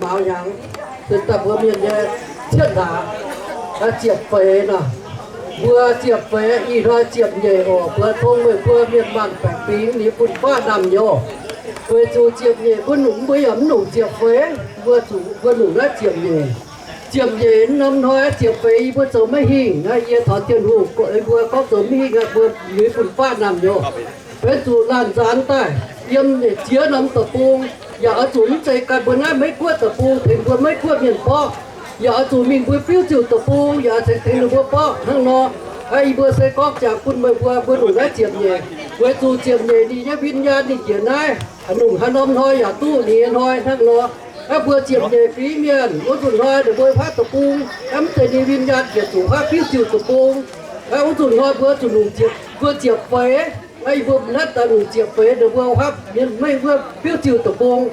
Mauz hnyangx, daaih mbuo mienh nyei cietv hlaax, ziepc feix nor. Mbuo ziepc feix ih hnoi ziepc nyeic oc. Mbuo tong meih mbuo mienh maanh baeqc fingx nyei fun-faqv naamh nyouz. Weic zuqc ziepc nyeic mbuo nungc, mbuo yaac mv nungc ziepc feix, mbuo zuqc mbuo nungc naaiv ziepc nyeic. Ziepc nyeic norm hnoi, ziepc feix yie mbuo zoux maiv hingh. Naaiv yie taux Tin-Hungh, mbuo gorngv zoux maiv hingh aqv, mbuo nyei fun-faqv naamh nyouz. Benx zuqc laanh nzaanx daaih yiem nyeic jiex norm deic-bung, yaac oix zuqc mv zeiz ganh mbuo naaiv Meiv Guoqv deic-bung tengx mbuo Meiv Guoqv mienh borqv, yaac oix zuqc mingh mbuo biuv ziuh deic-bung yaac oix tengx tengx ninh mbuo borqv hnangv nor. Aa, yie mbuo se gorngv jangx bun meih mbuo, mbuo nungc naaiv ziepc nyeic, weic zuqc ziepc nyeic ninh nyei win-nyaanh ninh njiec naaiv, nungc haaix norm hnoi yaac duqv ninh nyei hnoi hnangv nor. Aa, mbuo ziepc nyeic fingx mienh wuov nzunc hnoi ninh mbuo huaav deic-bung, aa, mv zeiz ninh win-nyaanh njiec zuqc huaav biuv ziuh deic-bung. Aa, wuov nzunc hnoi mbuo zuqc nungc ziepc, mbuo ziepc feix. Aa, yie mbuo naaiv daaih nungc ziepc feix ninh mbuo huaav mienh maiv wuov biuv ziuh deic-bung.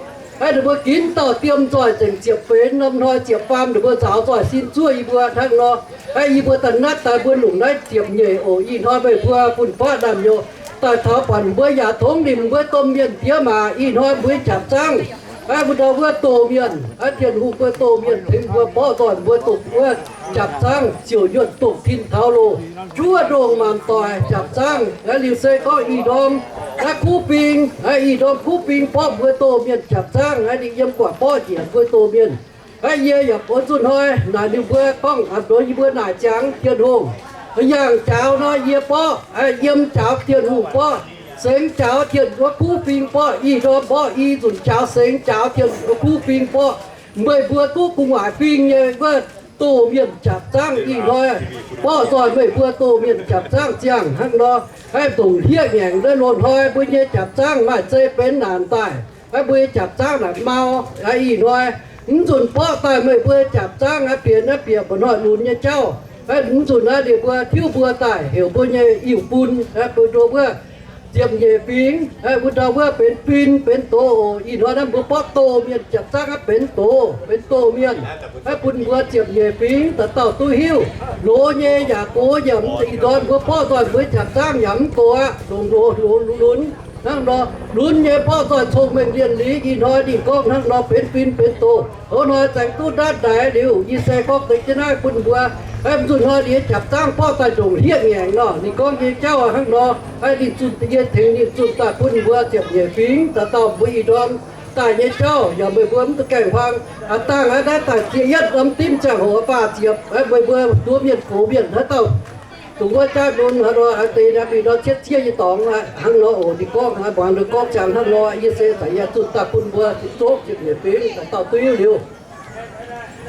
Aa, ninh mbuo ginv dauh diem nzoih nzengc ziepc feix norm hnoi ziepc faam ninh mbuo nzaaux nzoih sin zuov yie mbuo hnangv nor. Aa, yie mbuo daaih naaiv daaih mbuo nungc naaiv ziepc nyeic oc. Ih hnoi meih mbuo fun-faqv naamh nyouz daaih taux buatc mbuo yaac tongv nimc mbuo domh mienh diex maac. Ih hnoi mbuo nyei jaapc zaangv, aa, mbuo ndau wuov doh mienh, aa, Tin-Hungh mbuo doh mienh tengx mbuo borqv nzoih mbuo dongh wuov jaapc zaangv siouc nyuonh dongh tin taux loh, juov ndongh maanc doic jaapc zaangv. Aa, liuz se gorngv ih ndorm, aa, kuv fing, aa, ih ndorm kuv fing borqv mbuo doh mienh jaapc zaangv, aa, ninh yiem guatc borqv njiec mbuo doh mienh. Aa, yie yaac buonv zunh hnoi naaic ninh mbuo gorngv, aa, ndoqv yie mbuo naaic ziangx Tin-Hungh, yangh jaaux nor yie borqv, aa, yiem jaaux Tin-Hungh borqv, sengx jaaux Tin-Hungh kuv fing borqv, ih ndorm mborqv i nzunc jaaux sengx jaaux Tin-Hungh kuv fing borqv. Meih mbuo duqv gu'nguaaic fing nyei wuov doh mienh jaapc zaangv ih hnoi borqv nzoih meih mbuo doh mienh jaapc zaangv ziangh hnangv nor. Aa, ndongc hlieqv ngaengc naaiv loz-hnoi mbuo nyei jaapc zaangv maaih zei benx naanc daaih. Aa, mbuo nyei jaapc zaangv naaic mau. Aa, ih hnoi mv nzunc borqv daaih meih mbuo jaapc zaangv aqv, bieqc naaiv bieqc mba'hnoi lunx nyei jauv. Aa, mv nzunc naaiv ninh mbuo tiuv mbuo daaih heuc mbuo nyei iu-bun, aa, bun nduov wuov ziepc nyeic fingx, aa, mbuo ndau wuov benx fin benx doz oc. Ih hnoi naaiv mbuo borqv doh mienh jaapc zaangv aqv, benx doz benx doh mienh. Aa, bun mbuo ziepc nyeic fingx dauh dauh duqv hiuv, loz nyei yaac gox, yaac mv ih ndorm mbuo borqv nzoih mbuo jaapc zaangv yaac mv gox aqv, longc loz loz lunx hnangv nor. Lunx nyei borqv nzoih cong-mengh lienh liz. Ih hnoi ninh gorngv hnangv nor benx fin benx doz. Ov, hnoi zaengx duqv ndaatv ndaix liuz, yie se gorngv deix jienv naaiv bun mbuo, aa, mv nzunc hnoi ninh nyei jaapc zaangv borqv daaih ndongc hlieqv ngaengc nor, ninh gorngv nyei jauv hnangv nor. Aa, ninh zunh yie tengx ninh zunh daaih bun mbuo ziepc nyeic fingx dauh dauh mbuo ih ndorm daaih nyei jauv yaac meih mbuo mv duqv gaengh huaang. Aa, dangh aqv, naaiv daaih ziex yietv norm dimv ziangh hoc faah ziepc, aa, meih mbuo nduov mienh gox mienh haaix dauh dongh wuov jaav nunv haaix nor, aa, deix naaiv mingh nor cietv zieqv nyei dorngx aqv, hnangv nor oc. Ninh gorngv aqv, muangx ninh gorngv ziangx hnangv nor, yie se za'gengh zunh daaih bun mbuo zoqv ziepc nyeic fingx dauh dauh duqv hiuv liuz,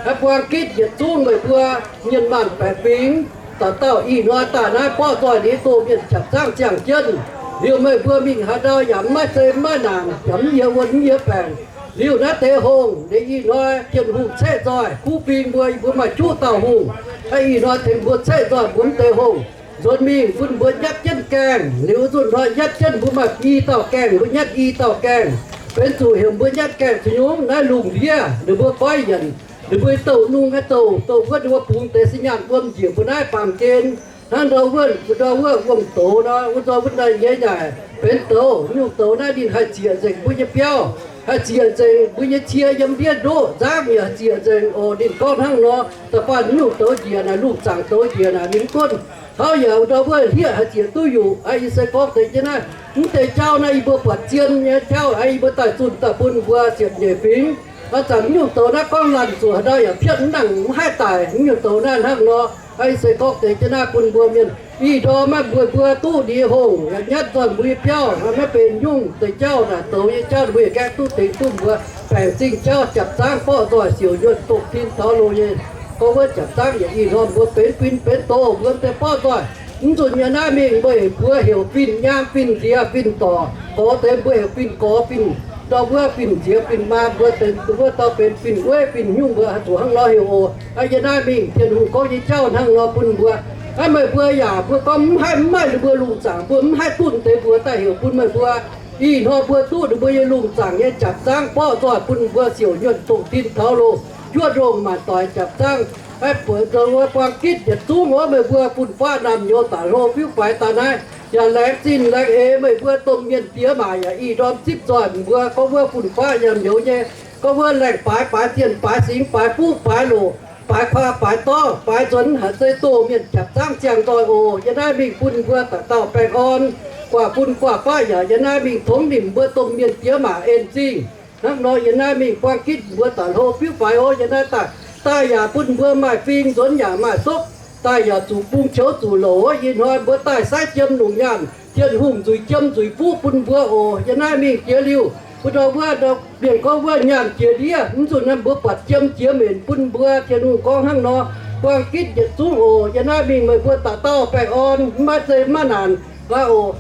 aa, buang gitv yietc zungv meih mbuo mienh maanh baeqc fingx dauh dauh ih hnoi daaih naaiv borqv nzoih ninh doh mienh jaapc zaangv ziangh jienv. Liuz meih mbuo mingh haaix ndau yaac mv maaih zei mv maaih naanc, yaac mv yie wuon mv yie baengc. Liuz naaiv deix hungh, ninh ih hnoi Tin-Hungh ceqv nzoih kuv fing mbuo, yie mbuo maaih juqv dauh hungh. Aa, ih hnoi tengx mbuo ceqv nzoih mbuo mv deix hungh nzuonx mingh bun mbuo nyatv jienv gaengh. Liuz wuov nzunc hnoi nyatv jienv mbuo maaih i dauh gaengh, mbuo nyatv i dauh gaengh. Benx zuqc heuc mbuo nyatv gaengh zuqc nyungc naaiv lungh ndiev ninh mbuo goiv yienc, ninh mbuo douc nungh nyei douc, douc wuov ninh mbuo bungx deix se nyaanh wuom njiec mbuo naaiv baamh gen. Hnangv ndau wuov, ndau wuov wuom-douz nor, wuov ndau wuov naaiv nyei naaic benx douz. Nyungc douz naaiv ninh haih zieqc nzengc mbuo nyei biauv, haih zieqc nzengc mbuo nyei cie yiem ndiev ndoqv nzangv, yaac haih zieqc nzengc oc. Ninh gorngv hnangv nor, da'faanh nyungc douz njiec naaic, lungh zaangc douz njiec naaic, ninh mv gunv taux yaac ndau wuov hlieqv haih zieqc duqv yuqc. Aa, yie se gorngv deix jienv naaiv, mv deix jauv naaiv yie mbuo buatc zien nyei jauv. Aa, yie mbuo daaih zunh daaih bun mbuo ziepc nyeic fingx. Aa, zanc nyungc douz naaiv gorngv laanh zuqc haaix ndau yaac pietv mv nangc mv haih daic. Nyungc douz naaiv hnangv nor, aa, yie se gorngv deix jienv naaiv bun mbuo mienh ih ndorm maiv mbuo, mbuo duqv ninh hungh yaac nyatv nzoih mbuo nyei biauv, maiv benx nyungc deix jauv naaic, douz nyei jauv mbuo yaac gaengh duqv dingc duqv mbuo baengc zingh jauv, jaapc zaangv borqv nzoih siouc nyuonh dongh tin taux loh nyei. Gorngv wuov jaapc zaangv yaac ih hnoi mbuo benx fin benx doz mbuo deix borqv nzoih. Mv nzunc nyei naaiv mingh mbuo heuc, mbuo heuc fin-nyaam, fin-nziex, fin-dorc. Gorx deix mbuo heuc fin-gorx, fin, ndau wuov fin-nziex, fin-maa, mbuo deix wuov dauh benx fin-weiv, fin-nyungc, mbuo haih zuqc hnangv nor heuc oc. Aa, yie naaiv mingh Tin-Hungh gorngv nyei jauv hnangv nor bun mbuo. Aa, meih mbuo yaac mbuo gorngv mv haih, mv maaih ninh mbuo lungh zaangc, mbuo mv haih duqv deix mbuox daaih heuc bun meih mbuo. Ih hnoi mbuo duqv ninh mbuo nyei lungh zaangc nyei jaapc zaangv borqv nzoih bun mbuo siouc nyuonh dongh tin taux loh, juov ndongh maanc doic jaapc zaangv. Aa, buatc nzoih wuov buang gitv yietc zungv wuov meih mbuo fun-faqv naamh nyouz daaih hlo fiuv faix daaih naaiv, yaac laengz zingh laengz eix meih mbuo domh mienh diex maac yaac ih ndorm zipv nzoih mbuo gorngv wuov fun-faqv naamh nyouz nyei Gorngv wuov laengh baaix, baaix zienh, baaix singx, baaix fuqv, baaix loc, baaix kuaa, baaix dorv, baaix nzuonx, haiz zeiz doh mienh qapv zaangv ziangh nzoih oc. Yiem naaiv mingh bun mbuo dauh dauh baengh orn, guaax fun guaax faqv yaac yiem naaiv mingh tongx nimc mbuo domh mienh diex maac en zingh. Hnangv nor yiem naaiv mingh buang gitv mbuo daaih hlo fiuv faix oc. Yiem naaiv daaih, daaih yaac bun mbuo maaih fing, nzuonx yaac maaih sopv, daaih yaac zuqc bung qoux zuqc louc oc. Ih hnoi mbuo daaih saiv jiem longc nyaanh, Tin-Hungh nzuic jiem nzuic fuqv bun mbuo oc. Yiem naaiv mingh jiex liuz, mbuo ndau wuov, mienh gorngv wuov nyaanh jiex ndiev, mv zuqc naaiv mbuo buatc jiem jiex mbenc bun mbuo. Tin-Hungh gorngv hnangv nor, buang gitv yietc zungv oc. Yiem naaiv mingh meih mbuo dauh dauh baengh orn, mv maaih zeiz maiv naanc aqv oc.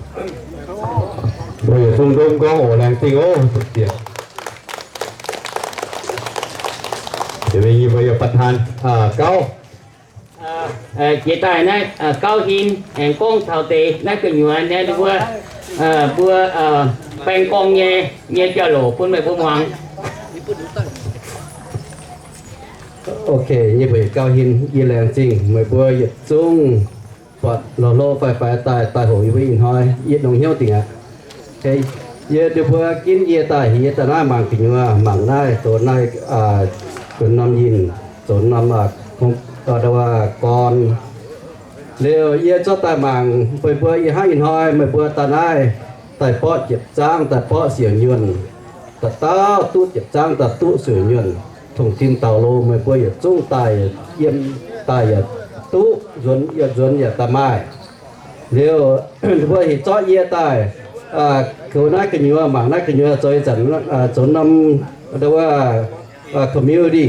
Mbuo yietc zungv ndomh gorngv oc, laengz zingh oc. Yie mbuo yiem ประธาน gauv. Jiex daaih naaiv gauv hin aengx gorngv taux deix naaiv gu'nyuoz naaiv mbuo, mbuo baeng gorngv nyei, nyei jauv-louc bun meih mbuo muangx. Ok, yie mbuo yietc gauv hin, yie laengz zingh meih mbuo yietc zungv buatc lorh hlo faix-faix daaih, daaih hoqc yie mbuo ih hnoi, yietc nongx hnyouv dingc aqv. Yie ndau mbuo ginv yie daaih, yie daaih naaiv mangc gu'nyuoz, mangc naaiv zoux naaiv, zoux norm yinh, zoux norm, gorn. Liuz yie zorqv daaih mangc meih mbuo ih hnangv ih hnoi meih mbuo daaih naaiv, daaih borqv jiepc zaangv, daaih borqv siouc nyuonh, dauh dauh duqv jiepc zaangv, daaih duqv siouc nyuonh, tongc tin daux lo meih mbuo yietc zungv daaih yiem, daaih yaac duqv nzuonx, yaac nzuonx yaac daaih maaih. Liuz mbuo hinc zorqv yie daaih koux naaiv gu'nyuoz, mangc naaiv gu'nyuoz zoux ih zanc, zoux norm, wuov, community,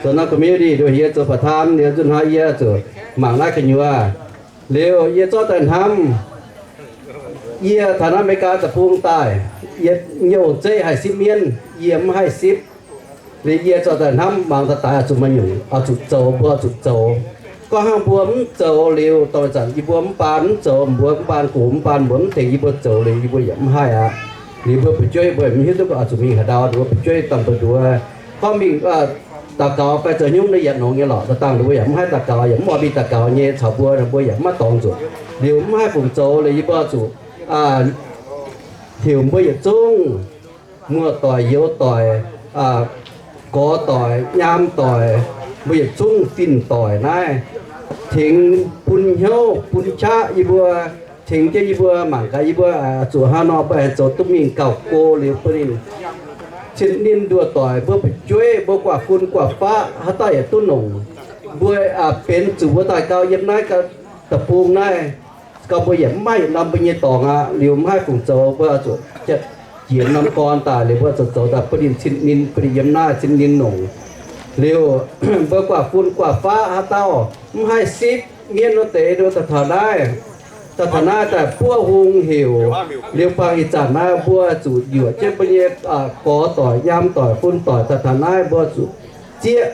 zoux norm community, nduov hie zoux ประธาน liuz nzunc hnoi yie zuqc mangc naaiv gu'nyuoz. Liuz yie zorqv daaih hnamv, yie taux naaiv America deic-bung daaih, yie nyei ong-zeqv haih sipv mienv, yie mv haih sipv. Liuz yie zorqv daaih hnamv mangc daaih daaih oix zuqc maaih nyungc, oix zuqc zoux, mbuo oix zuqc zoux. Gorngv hnangv mbuo mv zoux liuz, dorh zanc yie mbuo mv baan mv zoux, mbuo mv baan gox mv baan mbuo mv tengx yie mbuo zoux liuz, yie mbuo yaac mv haih aqv. Liuz mbuo fu'jueiv mbuo yaac mv hiuv duqv oix zuqc mingh haaix ndau, mbuo fu'jueiv dangh mbuo nduov. Gorngv mingh daux gaux fai zoux hnyungv naaiv yietc nongx nyei lorqc, daaih dangh liuz mbuo yaac mv haih daux gaux, yaac mv oix mingh daux gaux nyei caux mbuo, mbuo yaac mv maaih dorngx nzuqc. Liuz mv haih fungc zoux liuz yie mbuo oix zuqc heuc mbuo yietc zungv muoz-doic, youz-doic, gorx-doic, nyaam-doic, mbuo yietc zungv fin-doic naaiv tengx bun hnyouv bun qaqv yie mbuo, tengx jienv yie mbuo mangc gaax yie mbuo zuqc haaix nor mbuo haih zoux duqv mingh gauh go liuz bun ninh cien ninh nduoh doic, mbuo fu'jueiv, mbuo guaax fun guaax faqv haaix dauh yaac duqv longc. Mbuo benx zuqc mbuo daaih gau yiem naaiv deic-bung naaiv, gau mbuo yaac mv maaih yietc norm mbuo nyei dorngx aqv. Liuz mv haih fungc zoux, mbuo zuqc jiex norm gorn daaih liuz mbuo zuqc zoux daaih bun ninh cien ninh, bun ninh yiem naaiv cien ninh longc. Liuz mbuo guaax fun guaax faqv haaix dauh mv haih sipv mienv wuov deix, daaih taux naaiv, daaih taux naaiv daaih buov hung heuc. Liuz bangc ih zanc naaiv mbuo zuqc yuoqc jienv mbuo nyei gorx doic, nyaam doic, fun doic daaih taux naaiv mbuo zuqc zieqv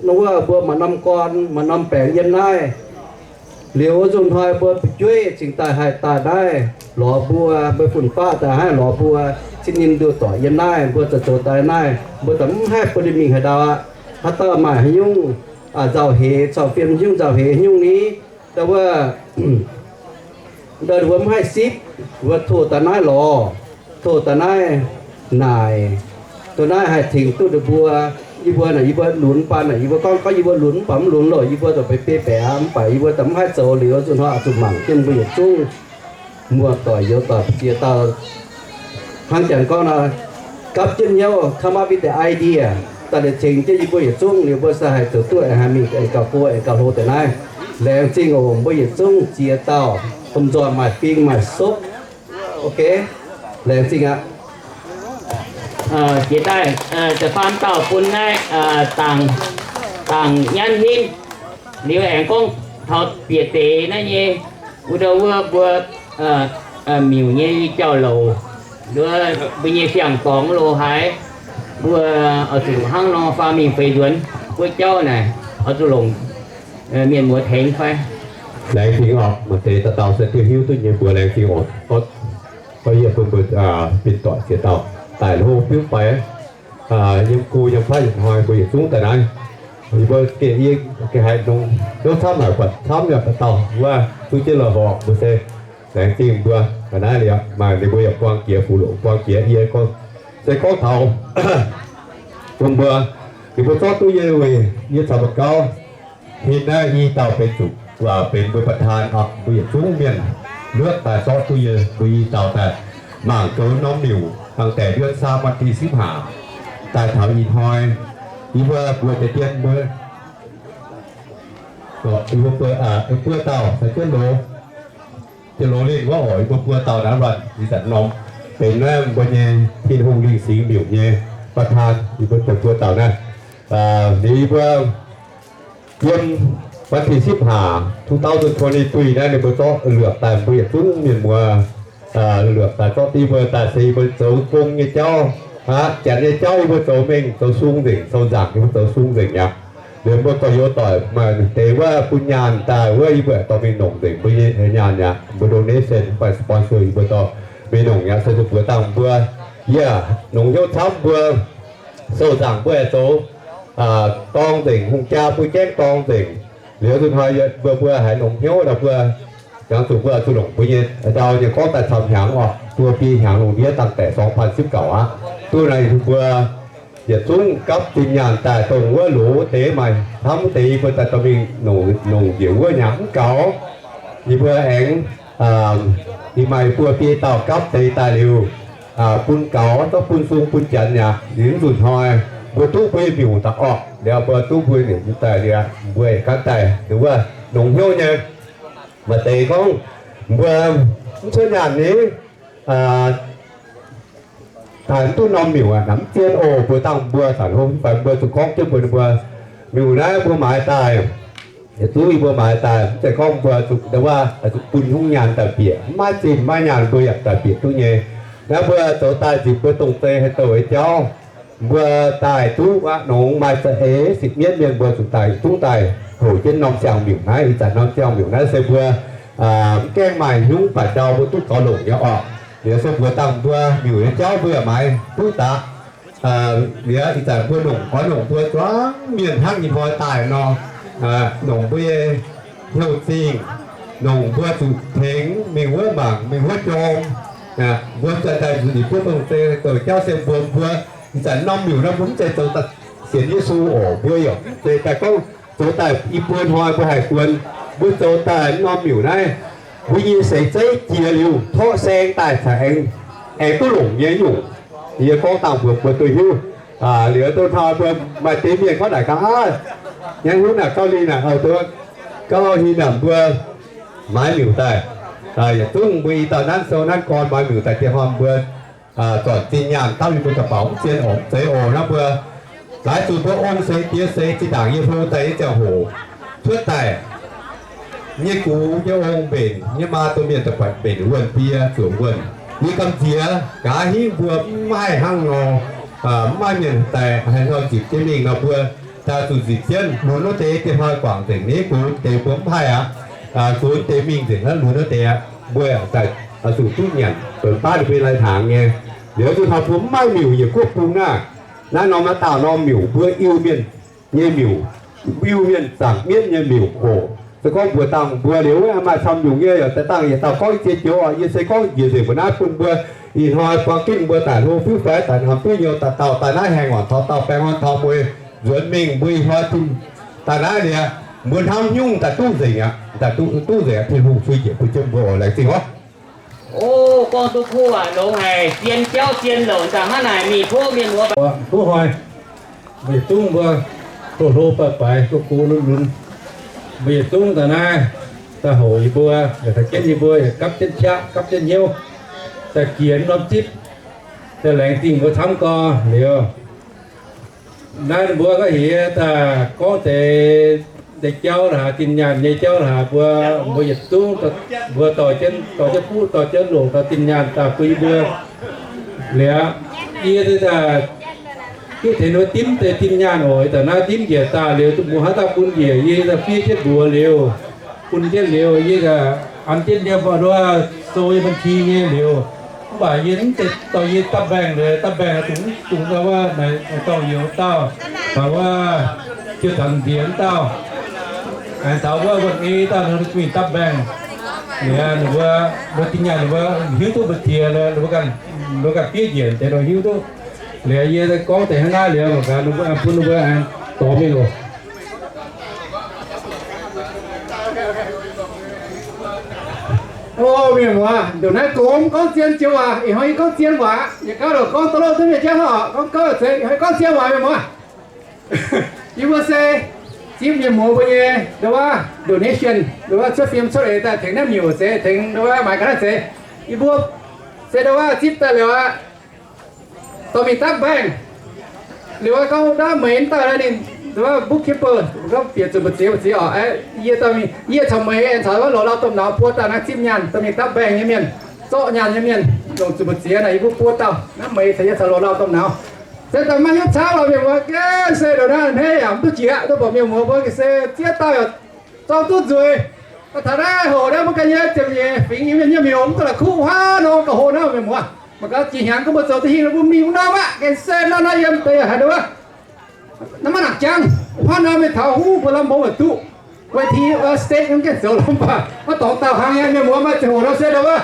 wuov mbuo maaih norm gorn, maaih norm baengc yiem naaiv. Liuz wuov nzunc hnoi mbuo fu'jueiv cingx daaih haih daaih naaiv lorz mbuo, mbuo fun-faqv daaih haih lorz mbuo, cien ninh nduoh doic yiem naaiv, mbuo zoux zoux daaih naaiv, mbuo daaih mv haih bun ninh mingh haaix ndau aqv. Haaix dauh maaih haaix nyungc nzauh heix, corc fiem haaix nyungc nzauh heix haaix nyungc ni, ndau wuov, ndau wuov mv haih sipv, wuov tov daaih naaiv lorz, tov daaih naaiv naaic, tov naaiv haih tengx duqv ninh mbuo. Yie mbuo naaic, yie mbuo lunx baan naaic, yie mbuo gorngv, gorngv yie mbuo lunx mv baac mv lunx loh, yie mbuo zuqc beiv beiv baeqc aqv. Mv baac yie mbuo daaih mv haih zoux liuz, zuqc hnoi zuqc mangc jienv mbuo yietc zungv muoz-doic youz-doic jiex dauh hnangv janx gorngv nor, gapv jienv hnyouv come up with the idea daaih liuz tengx jienv yie mbuo yietc zungv liuz mbuo se haih zoux duqv aengx haih mingh aengx gauh go aengx gauh hlo deix naaiv. Laengz zingh oc mbuo yietc zungv ziex dauh, domh nzoih maaih fing maaih sopv. Ok, laengz zingh aqv. Jiex daaih da'faam dauh bun naaiv dangc nyanv hinv. Liuz aengx gorngv taux bieqc deix naaiv nyei, wuov ndau wuov mbuo miuc nyei jauv-louc, mbuo nyei siang-dorngx loz-haaix, mbuo oix zuqc hnangv nor faam mingh feix nzuonx wuov jauv naaic, oix zuqc longc mienh muoz tengx fai. Laengz zingh oc. Maaih deix dauh dauh se duqv hiuv duqv nyei mbuox laengz zingh oc. Gorngv yie bun mbuo fin-doic ziex dauh daaih hlo fiuv faix, yiem go yiem fatv yietc hnoi mbuo yietc zungv daaih naaiv. Yie mbuo gengh yie gengh haiz nongx hnyouv camv haic, buatc camv yaac dauh dauh wuov duqv jienv la'horpc mbuo se laengz zingh mbuo ga'naaiv liuz, maaih ninh mbuo yaac buang jiex fuqv loc buang jiex yie gorngv, se gorngv taux Bun mbuo, ninh mbuo zorqv duqv yie weic yie caux mbuo gauv, hin naaiv i dauh benx zuqc, benx mbuo ประธาน oc. Mbuo yietc zungv mienh luotv daaih zorqv duqv yie, mbuo i dauh daaih mangc gaax norm miuc, dangh deix เดือนสาม วันที่สิบห้า daaih taux ih hnoi, yie mbuo mbuo deix dien mbuo, yie mbuo buo dauh caux jienv loz, jienv loz linh wuov oc, yie mbuo buo dauh naaiv วัน ih zanc norm benx naaiv mbuo nyei Tin-Hungh Lingh Singx Miuc nyei ประธาน yie mbuo buo dauh naaiv. Liuz yie mbuo yiem วันที่สิบห้า two thousand twenty-three naaiv ninh mbuo zorqv luoqc daaih, mbuo yietc zungv mienh muoz luoqc daaih zorqv deix mbuo daaih se yie mbuo zoux gong nyei jauv aqv. Janx nyei jauv yie mbuo zoux mengh zoux sung nzengc, zoux nzaangc yie mbuo zoux sung nzengc aqv. Liuz mbuo gorx-youz doic maaih deix wuov bun nyaanh daaih wuov, yie mbuo dorh mingh nongc nzengc mbuo nyei nyaanh aqv. Mbuo donation fai sponsor yie mbuo dorh mingh nongc aqv. Se zuqc mbuox dangh mbuo, yie nongc hnyouv camv mbuo sou nzaangc mbuo aengx zoux dorng nzengc, hungh jaa mbuo gaengh dorng nzengc. Liuz nzunc hnoi mbuo, mbuo haiz nongc hnyouv nor mbuo jangx zuqc mbuo zuqc longc mbuo nyei ndau nyei gorngv daaih camv hnyangx oc, duqv biei hnyangx lungh ndiev dangh daeqc สองพันสิบเก้า aqv. Duqv naaiv mbuo yietc zungv gapv zinh nyaanh daaih dongh wuov loz deix maaih hnamv deix yie mbuo daaih dorh mingh nongc njiec wuov hnyangx mv gaux, yie mbuo aengx ih maaih buo biei dauh gapv deix daaih liuz, bun gaux zorqv bun sung bun janx aqv. Liuz nzunc hnoi mbuo duqv mbuo nyei miuc daaih orqc, liuz mbuo duqv mbuo nyei miuc daaih liuz, mbuo ganh daaih nduov wuov nongc hnyouv nyei. Maaih deix gorngv mbuo mv cuotv nyaanh ni, daaih mv duqv norm miuc aqv. Naaiv mv zien oc. Mbuo dangh mbuo zanc hlo fai mbuo zuqc gorngv jienv mbuo, mbuo miuc naaiv mbuo maaiz daaih, yietc zungv yie mbuo maaiz daaih, mv zeiz gorngv mbuo zuqc nduov wuov zuqc bun hnyouv nyaanh daaih bieqc, mv maaih zinh maiv nyaanh mbuo yaac daaih bieqc duqv nyei. Naaiv mbuo zoux daaih nzipc mbuo dongh zei haaix douh nyei jauv, mbuo daaih duqv aqv nongx maaih za'eix sipv mienv mienh mbuo zuqc daaih duqv daaih hoqc jienv norm siang-miuc naaiv. Ih zanc norm siang-miuc naaiv se mbuo mv gaengh maaih hnyouv baac ndau mbuo duqv gaux longc nyei orqc. Liuz se mbuox dangh mbuo miuc nyei jauv mbuo yaac maaiz duqv daqc. Liuz ih zanc mbuo nongc, oix nongc mbuo zuangx mienh hnangv ih hnoi daaih nor, nongc mbuo nyei hnyouv zingh, nongc mbuo zuqc tengx mingh wuov mangc, mingh wuov jorm. Mbuo zanc daaih nzuonx njiec buov dongh zei douc jauv se mbuo, mbuo ih zanc norm miuc nor mbuo mv zeiz zoux daaih sienx Yesu oc. Mbuo yaac mv zeiz daaih gorngv zoux daaih i buo hnoi mbuo haih guon. Mbuo zoux daaih norm miuc naaiv, mbuo nyei seix zeiv jiex liuz torqv saeng daaih caux aengx, aengx duqv longc nyei nyungc. Yie gorngv dangh mbuox mbuo duqv hiuv. Liuz dongh hnoi mbuo maaih deix mienh gorngv naaic gaax aqv, nyei hnyouv naaic gauh linh naaic, gauh hin naaic mbuo maaiz miuc daaih. Yietc zungv mbuo i dauh nanv sou nanv gorn maaiz miuc daaih dieh hnoi mbuo zornc zinh nyaanh dapv yie mbuo ga'bauc mv zien oc, mv zeiz oc. Naaiv mbuo laaix zuqc mbuo ong seix diex seix zinh ndaangc yie hlo daaih nyei ziangh hoc cuotv daaih, nyei gux nyei ong mbenc, nyei maa domh mienh daaih buatc mbenc wuonh ndie zuqc wuonh. Yie gamh nziex gaax hingv mbuo mv haih hnangv nor, mv maaih mienh daaih haaix hnoi nzipc jienv mingh nor mbuo daaih zuqc nzipc jienv lunx wuov deix dieh hnoi guangc nzengc. Nyei gux deix mbuo mv haih aqv. Gux deix mingh nzengc naaiv lunx wuov deix aqv. Mbuo daaih zuqc duqv nyanc donx baav ninh mbuo lai-hnaangx nyei. Liuz zuqc taux mbuo mv maaih miuc yietc guoqv bung naaiv, naaiv norm naaiv dauh norm miuc mbuo Iu-Mienh nyei miuc, Iu-Mienh zaangc mienv nyei miuc oc. Se gorngv mbuox dangh mbuo liuz, maaih camv nyungc nyei yaac daaih dangh yietc dauh gorngv i ziex joux oc. Yie se gorngv njiec nzengc mbuo naaiv bun mbuo ih hnoi buang ginv mbuo daaih hlo fiuv faix daaih hnamv duqv nyouz daaih dauh daaih naaiv haengh orqc taux dauh baengh orn taux mbuo nzuonx mingh mbuo ih hnoi daaih naaiv liuz, mbuo hnamv nyungc daaih duqv nzengc aqv, daaih duqv nzengc aqv. Tin-Hungh cui njiec bun jienv mbuo oc. Laengz zingh orqc. O, gorngv duqv kuv aac, longx haic, zien jauv zien louc, nzangc hnangv naaic mingh tov mienh muoz. Duqv hnoi, mbuo yietc zungv mbuo hlo hlo faix faix, go go lunx lunx, mbuo yietc zungv daaih naaiv daaih houc yie mbuo, yaac taux jienv yie mbuo, yaac gapv jienv qaqv, gapv jienv hnyouv, daaih jiex norm zipv, daaih laengz zingh mbuo camv gorx liuz. Naaiv mbuo ga'hiex daaih gorngv deix, deix jauv la'haaix, zinh nyaanh nyei jauv la'haaix, mbuo, mbuo yietc zungv, mbuo dorh jienv, dorh jienv fuqv, dorh jienv longc, dorh zinh nyaanh daaih bun yie mbuo. Liuz, yie daaih duqv tengx ninh mbuo dimv deix zinh nyaanh oc. Daaih naaiv dimv njiec daaih liuz, duqv mbuo haaix dauh bun njiec, yie daaih fiev jienv mbuox liuz, bun jienv liuz, yie daaih an jienv yiem mbuo sou yiem บัญชี nyei liuz. Mv baac yie mv zeiz dorh yie dapv mbaengh, dapv mbaengh dungx, dungx wuov, naaiv dorngh youz dauh, taux wuov, jiu taux nziex dauh, aengx taux wuov wuonh ei dauh, ninh mingh dapv mbaengh. Liuz ninh mbuo, mbuo zinh nyaanh ninh mbuo hiuv duqv mbuo ziex, ninh mbuo ganh, ninh mbuo ganh fiev njiec deix nor hiuv duqv. Liuz yie gorngv deix hnangv naaiv liuz, mangc gaax bun ninh mbuo aengx dorh mingh oc. O mienh muoz, ndongc naaiv gox gorngv zien joux waac, ih hnoi yie gorngv zien waac, yietc gauh lorqc gorngv da'lov duqv mienh jauv oc, gorngv gouv zeiz, ih hnoi gorngv zien waac mienh muoz. Yie mbuo se zipv mienh muoz mbuo nyei ndo wuov donation, ndo wuov cuotv fiem cuotv eix daaih tengx naaiv miuc zeiz, tengx ndo wuov maaiz ga'naaiv zeiz. Yie mbuo se ndo wuov zipv daaih liuz aqv, dorh mingh dapv bank. Liuz wuov gorngv dapv meix daaih ninh ndo wuov bookkeeper gorngv bieqc zuqc mbu'ziex mbu'ziex oc. Yie dorh mingh, yie caux meix aengx caux wuov lorz lauh domh nauz buo dauh naaiv zipv nyaanh dorh mingh dapv bank nyei mienh, zorqv nyaanh nyei mienh, longc zuqc mbu'ziex naaic yie mbuo buo dauh naaiv meix caux yie caux lorz lauh domh nauz. Se daaih maiv hiuv cauv lorqc mienh muoz, gengh se ndo wuov hneiv yaac mv duqv jiex, duqv mbuox mienh muoz mbuo ga'sie ziex dauh yaac zorng duqv nzueic. Taux naaiv hoc naaiv mbuo ganh nyei ziepc nyeic fingx nyei mienh nyei miuc mv duqv la'kuqv huaav nor gauh hlo naaiv mienh muoz. Mangc gaax jiex hnyangx gorngv mbuo zoux duqv hingh mbuo mingh wuov norm aqv, gengh se naaiv naaiv yiem deix haaix ndo wuov. Naaiv maiv nangc jangv, huaav norm mingh taux huv mbuo lamh mbong yaac duqv. Wai-ti state mv gaengh zoux lorqc mv baac maiv dorngx dauh hlang nyei mienh muoz, maaih ziangh hoc nor se ndo wuov,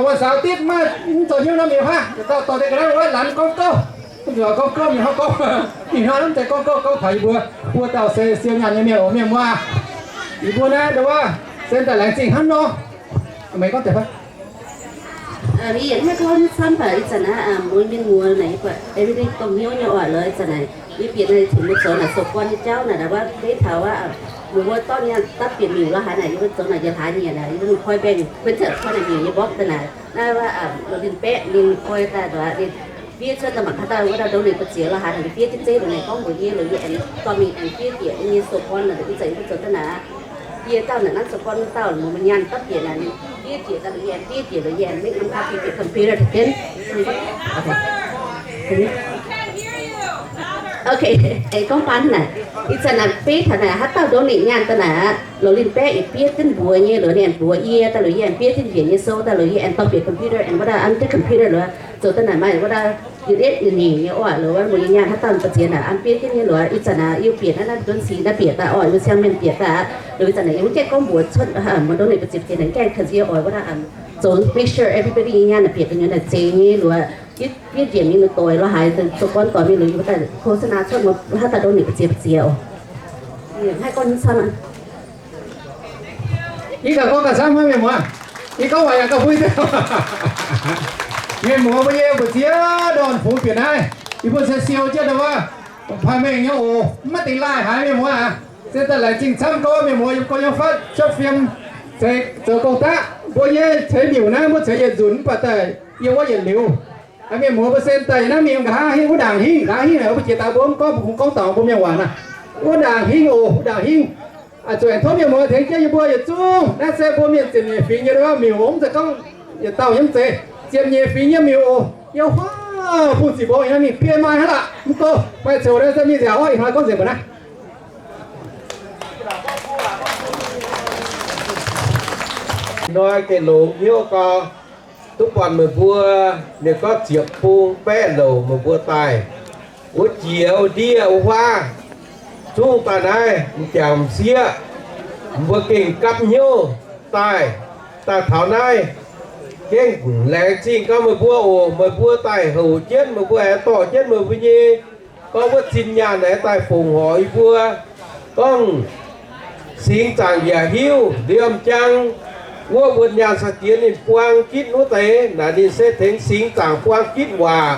wuov saux ditv maaih mv zoux hnyouv norm mienh huaav, dauh dorh deix ga'naaiv wuov lanz gorngv gouv, mv zuqc gorngv gouv mienh hnangv gorngv, mienh hnangv mv zeiz gorngv gouv gorngv taux yie mbuo, mbuo dauh se siou nyaanh nyei mienh oc mienh muoz. Yie mbuo naaiv ndo wuov se daaih laengz zingh hnangv nor. Meih gorngv deix fai? Yie yaac maiv gorngv camv baac ih zanc naaiv mbuo mienh muoz naaic yie buatc everything dongh hnyouv nyei oc. Loz ih zanc naaic yie bieqc naaic tengx mbuo zoux naaic soux guon nyei jauv naaic, naaic wuov beiv taux wuov, mbuo wuov dorv nyei dapv bieqc miuc lorz haaix naaic, yie mbuo zoux naaic yie hlaax nyieqc naaic, yie mbuo koi bank, venture koi naaic miuc nyei mborqv daaih naaic, naaiv wuov loz ninh baeqv ninh koi daaih nduov ninh fiev cuotv daaih mangc haaix dauh wuov dauh donate mbu'ziex lorz haaix naaic, ninh fiev jienv zeiv dongh naaic gorngv mbuox yie loz yie aengx dorh mingh aengx fiev bieqc yie nyei soux guon naaic, ih zanc yie mbuo zoux daaih naaic. Yie dauh naaic nanv soux guon wuov dauh, mbuo nyaanh dapv bieqc naaic, ninh fiev bieqc daaih, yie aengx fiev bieqc, yie aengx maiv hnamv kaav fiev bieqc computer daaih jienv. Ok, aengx gorngv baan naaic, ih zanc naaic beiv taux naaic haaix dauh donate nyaanh daaih naaic, loz linh baeqv yietc fiev jienv mbuox nyei, loz ninh aengx mbuox yie daaih, loz yie aengx fiev jienv njiec nyei sou daaih, loz yie aengx dorh bieqc computer aengx wuov dauh an jienv computer loz, zoux daaih naaic maaih wuov dauh yietc lietv nyei nyeic nyei oc, loz wuov mbuo nyei nyaanh haaix dauh mbu'ziex naaic an fiev jienv nyei loz, ih zanc naaic yie bieqc naaiv naaiv donate naaiv bieqc daaih oc, yie mbuo siang mienh bieqc daaih aqv. Loz ih zanc naaic yie mv gaengh gorngv mbuox cuotv, mbuo donate mbu'ziex bieqc naaic gaengh kan yie oix wuov dauh zoux make sure everybody nyei nyaanh naaic bieqc daaih nyei naaic zeiz nyei loz, yie bieqc mingh doic lorz haaix, zoux guon doic mingh loz yie mbuo daaih โฆษณา cuotv mbuo haaix dauh donate mbu'ziex mbu'ziex oc. Haih gorngv nyei camv aqv. Yie ganh gorngv ganh camv hnangv mienh muoz. Yie gorngv waac yaac gauh huin. Mienh muoz mbuo nyei mbu'ziex ndorn fungx bieqc naaiv, yie mbuo se siou jienv ndo wuov, paaiv mengh nyei oc, maiv dingh laih haaix mienh muoz aac. Se daaih laengz zingh camv gorngv mienh muoz yiem gorx yiem fatv cuotv fiem, zoux gong-daqv. Mbuo nyei ceix miuc naaiv mbuo ceix yietc nzunc mv baac daaih yiem wuov yietc liuz. Mienh muoz mbuo se daaih naaiv mingh nqa'haav hingv wuov ndaangc hingv, nqa'haav hingv naaic mbuo jiex daaih mbuo mv gorngv, mbuo kungx gorngv taux mbuo mienh waac naaic. Wuov ndaangc hingv oc, wuov ndaangc hingv. Zuqc aengx tov mienh muoz tengx jienv yie mbuo yietc zungv. Naaiv se mbuo mienh ziepc nyeic fingx nyei miuc oc, mv zeiz gorngv yietc dauh nyei mv zeiz. Ziepc nyeic fingx nyei miuc oc. Yiem huaav bungx ziqc mbong ih hnoi mingh biei maaih hnangv lorqc. Mv gorngv maaih ziouc naaiv se mingh nziaauc oc. Ih hnoi gorngv nzengc mbuo naaiv. Ih hnoi gengh longx hnyouv gau, duqv buatc meih mbuo, ninh gorngv ziepc bung baeqv louc meih mbuo daaih, wuov jiex wuov ndiev wuov huaav, zungv daaih naaiv m'jangc m'sieqv, mbuo gengh gapv hnyouv daaih, daaih taux naaiv. Gengh laengz zingh gau meih mbuo oc. Meih mbuo daaih houc jienv, meih mbuo aengx dorh jienv meih mbuo nyei gorngv wuov zinh nyaanh aeqv, daaih fongc horc yie mbuo gorngv singx zaangc yaac hiuv liemh jaang wuov wuonh nyaanh saa-diex ninh buang gitv wuov deix naaic, ninh se tengx singx zaangc buang gitv waac,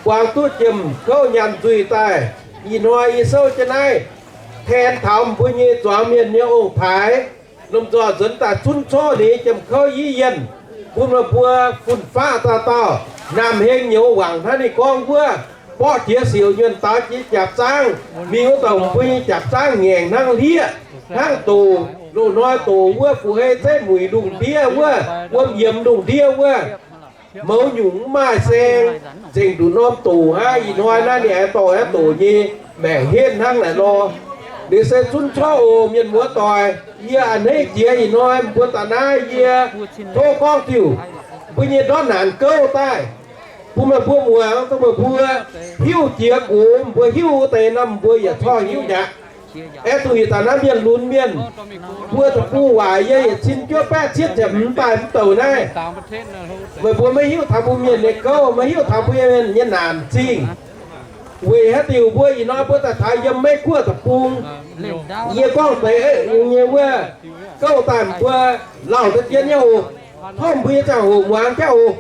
buang duqv jiem kouv nyaanh nzuih daaih. Ih hnoi yie souv jienv naaiv, ten taux mbuo nyei zuangx mienh nyei ong-taaix, lomh nzoih nzuonx daaih zunv corc ninh nyei jiem kouv yiev yienh, bun meih mbuo fun-faqv dauh dauh naamh heng nyouz wangc hnangv ninh gorngv wuov, borqv jiex siouc nyuonh daux jiex jaapc zaangv, mingh wuov douc mbuo nyei jaapc zaangv ngaengc hnangv hlieqv, hnangv doc, loz-hnoi doc wuov, fu'hei zeiv muic lungh ndiev wuov, wuom yiemx lungh ndiev wuov, mouz nyungc mv maaih saeng, nzengc nduqc norm doc hnangv. Ih hnoi naaiv ninh aengx dorh aqv doc nyei maengc henv hnangv naaic nor. Liuz se zunv corc oc mienh muoz doic, yie a'hneiv jiex ih hnoi mbuo daaih naaiv yie tov gorngv diuc mbuo nyei ndortv naanc gouv daaih bun meih mbuo muangx, dongh meih mbuo hiuv jiex gox, mbuo hiuv wuov deix nor mbuo yietc corc hiuv mi'aqv. Aeqv, duqv yietc dauh naaiv mienh lunx mienh, mbuo da'bung waaic yie yietc cin juov baeqv cietv ziepc hmz daaih mv douc naaiv. Meih mbuo maiv hiuv taux mbuo mienh nyei gouv, maiv hiuv taux mbuo mienh nyei naanc zingh. Weic haaix diuc mbuo ih hnoi mbuo daaih taux yiem Meiv Guoqv deic-bung, yie gorngv deix nyei wuov gouv daaih mbuo lauh deix jien nyei oc. Tov mbuo nyei ziangh hoc muangx jauv oc.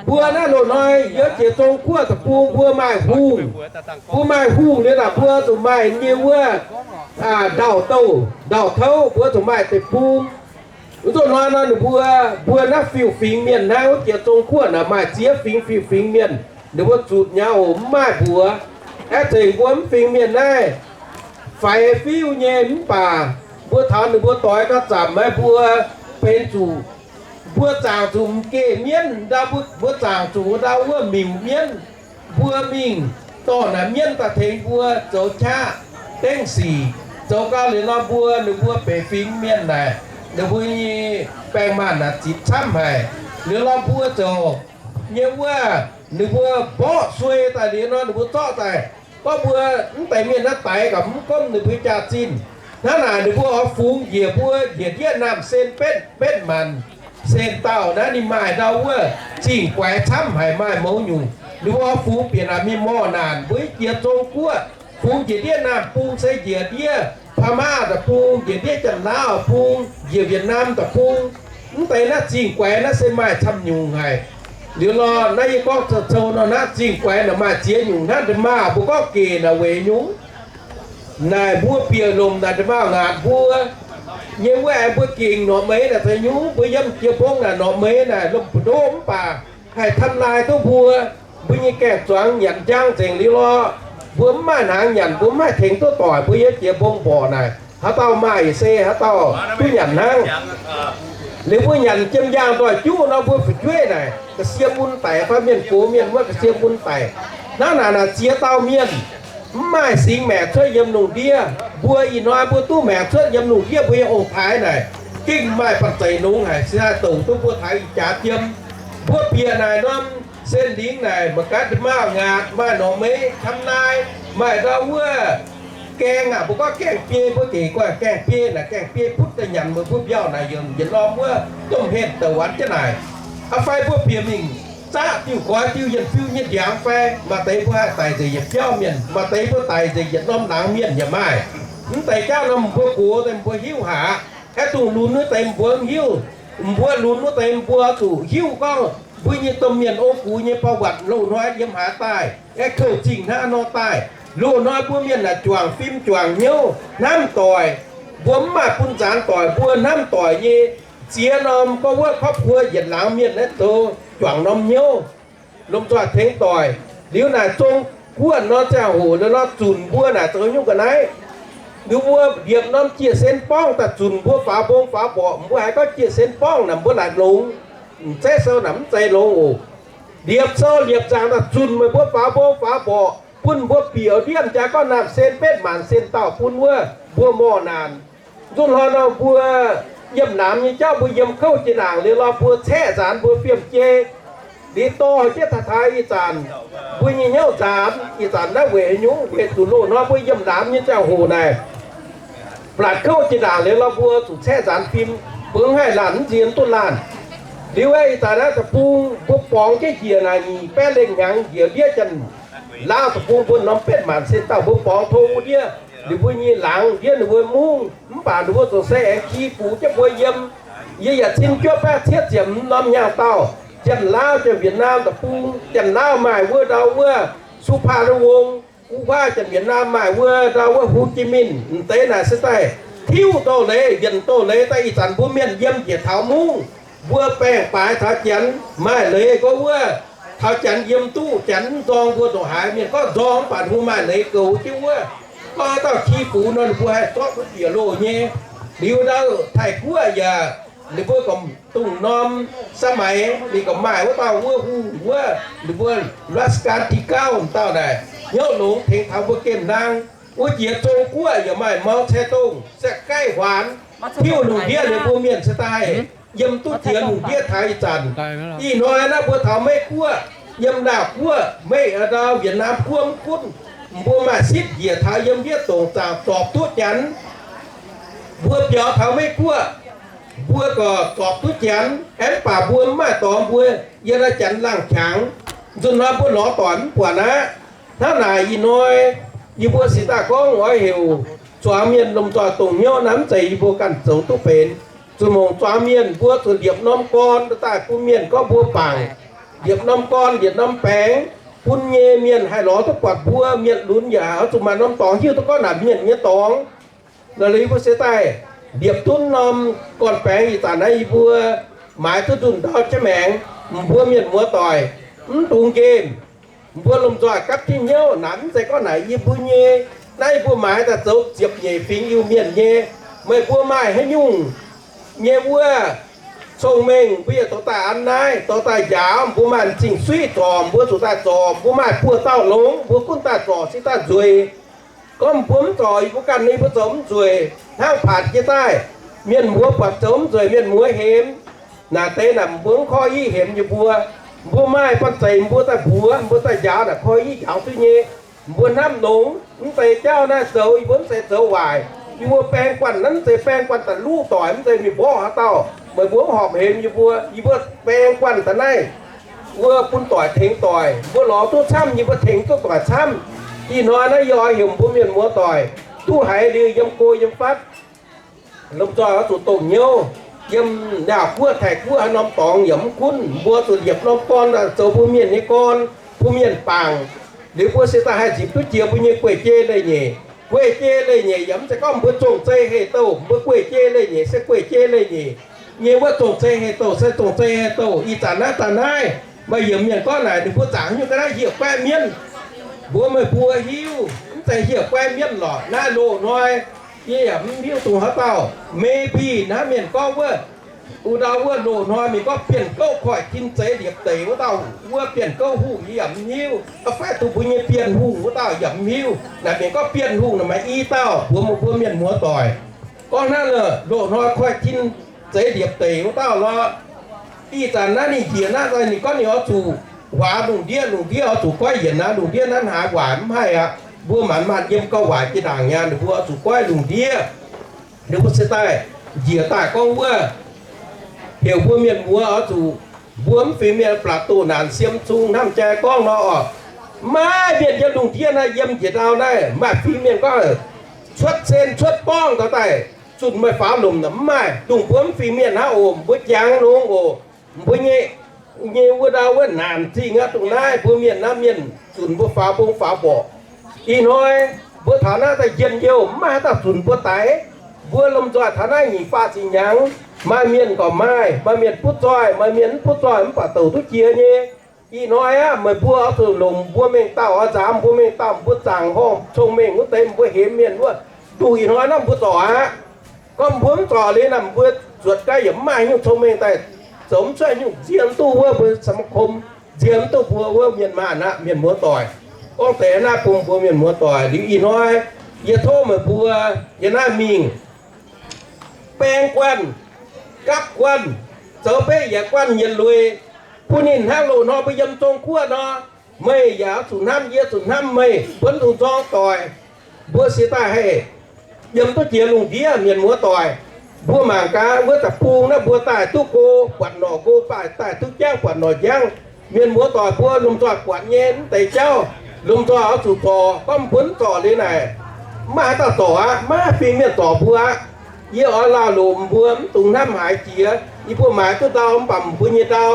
Mbuo naaiv loz-hnoi yiem jiex Zong Guoqv deic-bung mbuo maaih hungh. Mbuo maaih hungh liuz naaic mbuo zuqc maaih nyei wuov ndau-douh, ndau-touv, mbuo zuqc maaih deic-bung. Wuov nzunc hnoi nor ninh mbuo, mbuo naaiv fiuv-fingx mienh naaiv wuov jiex Zong Guoqv naaic maaih ziex fingx fiuv-fingx mienh, ninh mbuo zutc nyei oc, mv maaih mbuox. Aengx zengc mbuo mv fingx mienh naaiv faix fiuv nyei mv baac mbuo taux ninh mbuo doix gauh zaamc maiv mbuo benx zuqc mbuo zaangc zuqc m'geh mienv ndau, mbuo zaangc zuqc ndau wuov miuc mienv. Mbuo mingh dorh naaic mienv daaih tengx mbuo zoux qaqv dengv sic, zoux gau liuz nor mbuo ninh mbuo benx fingx mienh naaic, ninh mbuo nyei baeng-maanh naaic zipc camv haic. Liuz nor mbuo zoux nyei wuov, ninh mbuo mborqv suei daaih liuz nor ninh mbuo zorqv daaih. Gorngv mbuo mv deix mienh naaiv daix gaax mv gomv ninh mbuo jaax-zinh. Hnangv naaic ninh mbuo oix fungx njiec mbuo njiec ndiev naamh sen betv betv maanc sen dauh naaiv ninh maaih ndau wuov zingh guaix camv haic maaih mouz nyungc. Ninh mbuo oix fungx bieqc naaic mingh morh naanc mbuo jiex Zong Guoqv, fungx njiec ndiev naamh bung se njiec ndiev Paa Maa deic-bung, njiec ndiev Janx-Laauv bung, njiec Wietc Naam deic-bung. Mv deix naaiv zingh guaix naaiv se maaih camv nyungc haic. Liuz nor naaiv yie gorngv zoux coux nor naaiv zingh guaix naaic maaih ziex nyungc hnangv nda'maauh mbuo gorngv gec naaic weic nyungc. Naaic mbuo bieqc lomc naaic nda'maauh ngaatc mbuo nyei wuov aengx mbuo gengh norqc meix naaic za'nyungc mbuo yiem jiex mbong naaic norqc meix naaic lomc mbu'ndoqv mv baac haih ทำลาย duqv mbuo, mbuo nyei gaeng-zuangx nyanc njang nzengc liuz lorqc. Mbuo mv maaih hnaangx nyanc, mbuo mv maaih tengx duqv doic, mbuo yiem jiex mbong mborqc naaic, haaix dauh maaih se haaix dauh duqv nyanc hnangv. Liuz mbuo nyanc jiem njaangh ndoih juqv nor, mbuo fu'jueiv naaic ga'sie mun daic fai mienh gox mienh wuov ga'sie mun daic. Hnangv naaic naaic ziex dauh mienh mv maaih singx maengc cuotv yiem lungh ndiev. Mbuo ih hnoi mbuo duqv maengc cuotv yiem lungh ndiev mbuo nyei ong-taaix naaic, gengh maaih banh zeic longx haic, se haih douc duqv mbuo taux ih jaax jiem. Mbuo bieqc naaic norm Sen Lingx naaic mangc gaax, nda'maauh ngaatc, maaih norqc meix, camv naaiv, maaih ndau wuov gaeng aac, mbuo gorngv gaeng-biei, mbuo gengh gorngv gaeng-biei naaic, gaeng-biei butv daaih nyanc meih mbuo mbiauh naaic, yietc norm wuov domh henh douc wanc jienv naaic. Aa fai mbuo bieqc mingh zaqv diuh goix diuh yienc fiuv nyei ndiangx fai maaih deix mbuo haih daic nzengc yietc biauv mienh, maaih deix mbuo daic nzengc yietc norm laangz mienh yaac maaih. Mv deix jauv norm mbuo gox deix mbuo hiuv haic aqv. Aeqv, dongh lunx wuov deix mbuo mv hiuv. Mbuo lunx wuov deix mbuo zuqc hiuv gorngv mbuo nyei domh mienh ong-gux nyei ประวัติ loz-hnoi yiem haaix daaih, aeqv, kouv zingh hnangv nor daaih. Loz-hnoi mbuo mienh naaic juangc fim juangc hnyouv hnamv doic. Mbuo mv maaih bun nzaanx doic, mbuo hnamv doic nyei ziex norm gorngv wuov ครอบครัว yietc laangz mienh naaiv zoux juangc norm hnyouv, lomh nzoih tengx doic. Liuz naaic Zong Guoqv nor ziangh hoc liuz nor zunc mbuo naaic zoux nyungc ga'naaiv. Liuz mbuo ndiepc norm jiex sen borngv daaih zunc mbuo faaux mbong faaux mborqc, mbuo haiz gorngv jiex sen borngv naaic mbuo laaic longx, m'zeiv sou naaic mv zeiz longx oc. Liepc sou liepc nzaangc daaih zunc meih mbuo faaux mbong faaux mborqc, bun mbuo bieqc ndiev jaax gorngv naamh sen betv maanc sen dauh bun wuov mbuo morh naanc. Nzunc hnoi nor mbuo yiem laamz nyei jauv mbuo yiem kouv jiex ndaangc liuz lorh mbuo caeqv nzaanx mbuo fiem jei. Liuz dorh jienv taaih taaih ih zanc mbuo nyei hnyouv nzaanx, ih zanc naaiv weic haaix nyungc? Weic zuqc loz-hnoi mbuo yiem laamz nyei ziangh hoc naaic, blatc kouv jiex ndaangc liuz lorh mbuo zuqc caeqv nzaanx fim, mbuo mv haih laanh mv nziex duqv laanh. Liuz aeqv, ih zanc naaiv deic-bung mbuo borngz jienv njiec naaic nyic baeqv lengh hnyangx njiec ndiev Janx-Laauv deic-bung mbuo norm betv maanc sen dauh mbuo borngz tong ndiev liuz mbuo nyei laangz ndiev ninh mbuo mungv, mv baac ninh mbuo zoux se aengx ki fuc jienv mbuo yiem. Yie yaac cin juov baeqv cietv ziepc hmz norm hnyangx-daauh, Janx-Laauv, Janx-Wietc-Naam deic-bung, Janx-Laauv maaih wuov ndau wuov สุภานุวงศ์, wuov Janx-Wietc-Naam maaih wuov ndau wuov โฮจิมินห์. M'deix naaic se daaih tiuv douz-leiz, yienc douz-leiz daaih ih zanc mbuo mienh yiem njiec taux mungv, mbuo baeng-baaix taux Janx maaih leiz gorngv wuov, taux Janx yiem duqv Janx mv nzorng mbuo ndongc haaix. Mienh gorngv nzorng mv baac mbuo maaih leiz goux jienv wuov. Gorngv haaix dauh ki fuc nor ninh mbuo haih zorqv duqv bieqc loh nyei. Liuz ndau Taiv-Guoqv yaac ninh mbuo gorngv dongh norm สมัย ninh gorngv maaih wuov dauh wuov hungh wuov, ninh mbuo รัชกาลที่เก้า dauh naaic hnyouv longx tengx taux mbuo gemh hlang. Wuov jiex Zong Guoqv yaac maaih 毛泽东, Saeqv Gaiv Huaanx, tiuv lungh ndiev liuz mbuo mienh se daaih yiem duqv jiex lungh ndiev taux ih zanc. Ih hnoi naaiv mbuo taux Meiv Guoqv, yiem Laauh Guoqv, Meiv, ndau Wietc Naam Guoqv mv gunv, mbuo maaih sipv njiec taux yiem ndiev dongc zaangc zorpc duqv Janx. Mbuo biaux taux Meiv Guoqv, mbuo gorqv zorpc duqv Janx, aengx mv baac mbuo mv maaih dorngx mbuo yiem naaiv Janx laangh qangx. Nzunc hnoi mbuo lorz doic mv buatc aqv. Hnangv naaic ih hnoi yie mbuo sic daaih gorngv oix heuc zuangx mienh lomh nzoih dongh hnyouv naaiv, mv zeiz yie mbuo ganh zoux duqv benx. Zuqc mongc zuangx mienh, mbuo zuqc liepc norm gorn daaih bun mienh gorngv mbuo bangc, liepc norm gorn, liepc norm baengx, bun nyei mienh haih lorz duqv buatc mbuo. Mienh lunx yaac oix zuqc maaih norm dorngx hiuv duqv gorngv naaic mienh nyei dorngx. Lorqc, yie mbuo se daaih liepc duqv norm gorn-baengx. Ih zanc naaiv yie mbuo maaiz duqv ndunh ndau jienv maengx, mbuo mienh muoz-doic, mv dungx nqemh. Mbuo lomh nzoih gapv jienv hnyouv. Naaiv mv zeiz gorngv naaic yie mbuo nyei. Naaiv yie mbuo maaiz daaih zoux ziepc nyeic fingx Iu-Mienh nyei. Meih mbuo maaih haaix nyungc nyei wuov cong-mengh, mbuo yaac dorh daaih an naaiv, dorh daaih njaaux. Mbuo maaih m'zing suiv zorc, mbuo zuqc daaih zorc. Mbuo maaih buoz-dauh longx, mbuo gunv daaih zorc, siqv daaih nzueic. Gorngv mbuo mv zorc, yie mbuo ganh, yie mbuo zoux mv nzueic. Hnangv paatc jienv daaih, mienh muoz buatc zoux mv nzueic, mienh muoz hemx. Naaic deix naaic mbuo mv korv-iqv hemx yie mbuo. Mbuo maaih banh zeic mbuo daaih mbuox, mbuo daaih njaaux naaic, korv-iqv njaaux duqv nyei. Mbuo hnamv longx, mv zeiz jauv naaiv zoux, yie mbuo mv zeiz zoux waaic. Yie mbuo baeng guanh naaiv mv zeiz baeng guanh daaih luv doic, mv zeiz mingh mborqv haaix dauh. Meih mbuo mv horpc hemx yie mbuo. Yie mbuo baeng guanh daaih naaiv wuov bun doic tengx doic. Mbuo lorz duqv camv, yie mbuo tengx duqv doic camv. Ih hnoi naaiv yie oix heuc mbuo mienh muoz-doic duqv haiz liuz yiem go yiem fatv, lomh nzoih oix zuqc dongh hnyouv. Yiem Laauv guoqv, Taiv guoqv, haaix norm dorngx yaac mv gunv, mbuo zuqc liepc norm gorn daaih zoux bun mienh nyei gorn, bun mienh bangc. Liuz mbuo se daaih haih nzipc duqv jiex mbuo nyei guei-jei leiz-nyeic. Guei-jei leiz-nyeic yaac mv zeiz gorngv mbuo zong-zei heh-douh. Mbuo guei-jei leiz-nyeic se guei-jei leiz-nyeic nyei wuov. Zong-zei heh-douh se zong-zei heh-douh. Ih zanc naaiv daaih naaiv, maaih yiemc mienh gorngv naaic ninh mbuo zaangc haaix nyungc ga'naaiv hieh guaiv mienv. Mbuox meih mbuo hiuv, mv zeiz hieh guaiv mienv lorqc. Naaiv loz-hnoi yie yaac mv hiuv dongh haaix dauh. Maybe naaiv mienh gorngv wuov, wuov ndau wuov loz-hnoi mienh gorngv Bienh Gouv Koiv-Tin zeix liepc deic wuov dauh, wuov Bienh Gouv Hungh yie yaac mv hiuv. Fai dongh mbuo nyei Bienh Hungh wuov dauh yaac mv hiuv. Naaic mienh gorngv Bienh Hungh naaic maaih i dauh, mbuox meih mbuo mienh muoz-doic. Gorngv hnangv loz-hnoi Koiv-Tin zeix liepc deic wuov dauh lorqc. Ih zanc naaiv ninh njiec naaiv daaih, ninh gorngv ninh oix zuqc huaax lungh ndiev. Lungh ndiev oix zuqc goiv yienc aqv. Lungh ndiev naaiv haaix waaic mv haih aqv. Mbuo maanc maanc yiem gauh waaic jiex ndaangc nyei, ninh mbuo oix zuqc goiv lungh ndiev. Ninh mbuo se daaih njiec daaih gorngv wuov, heuc mbuo mienh muoz oix zuqc, mbuo mv fingx mienh blatc doh naanc siem zung hnamv jai gorngv nor oc. Maaih mienh yiem lungh ndiev naaiv, yiem njiec ndau naaiv, maaih fingx mienh gorngv cuotv sen cuotv borngv daaih zunh meih faaux lomc naaic mv maaih. Dongh mbuo mv fingx mienh hnangv oc. Mbuo jangx longx oc. Mbuo nyei, nyei wuov ndau wuov naanc zingh aqv. Dongh naaiv mbuo mienh naaiv mienh zunc mbuo faaux mbong faaux mborqc. Ih hnoi mbuo taux naaiv daaih njien-youh, mv maaih haaix dauh zunc mbuo daix. Mbuo lomh nzoih taux naaiv nyic faah ziepc hnyangx, maaih mienh gorqv maaih, maaih mienh butv zoih, maaih mienh mv butv zoih mv baac douc duqv jiex nyei. Ih hnoi aqv, meih mbuo oix zuqc longc mbuo mengh dauh oix nzaaux mbuo mengh dauh, mbuo zaangc horngh cong-mengh wuov deix, mbuo hemx mienh wuov. Nduqc ih hnoi naaiv mbuo zorc aqv. Gorngv mbuo mv zorc liuz naaic, mbuo zuotc gaax yaac mv maaih nyungc cong-mengh daaih, zoux mv cuotv nyungc nzie mv duqv wuov mbuo สมาคม, nzie mv duqv mbuo wuov mienh maanh aqv, mienh muoz-doic. Gorngv deix naaiv bun mbuo mienh muoz-doic liuz ih hnoi, yie tov meih mbuo yiem naaiv mingh baeng guanh, gapv guanh, zoux beiv yietc guanh yietc lueic, bun ninh hnangv loz-hnoi mbuo yiem Zong-Guoqv nor. Meih yaac zuqc hnamv, yie zuqc hnamv meih, mbuo mv dungx nzorng doic. Mbuo siex daaih haih yiem duqv jiex lungh ndiev, mienh muoz-doic. Mbuo mangc gaax wuov da'bung naaiv, mbuo daaih duqv go, buatc norqc go, daaih, daaih duqv jangv, buatc norqc njangv. Mienh muoz-doic, mbuo lomh nzoih buatc nyei mv deix jauv, lomh nzoih oix zuqc zorc. Gorngv mbuo mv zorc liuz naaic, mv maaih haaix dauh zorc aqv. Maiv fingx mienh zorc mbuo aqv. Yie oix laauh lomc mbuo, mv dungx hnamv haaix jiex. Yie mbuo maaiz duqv ndau mv baac mbuo nyei ndau,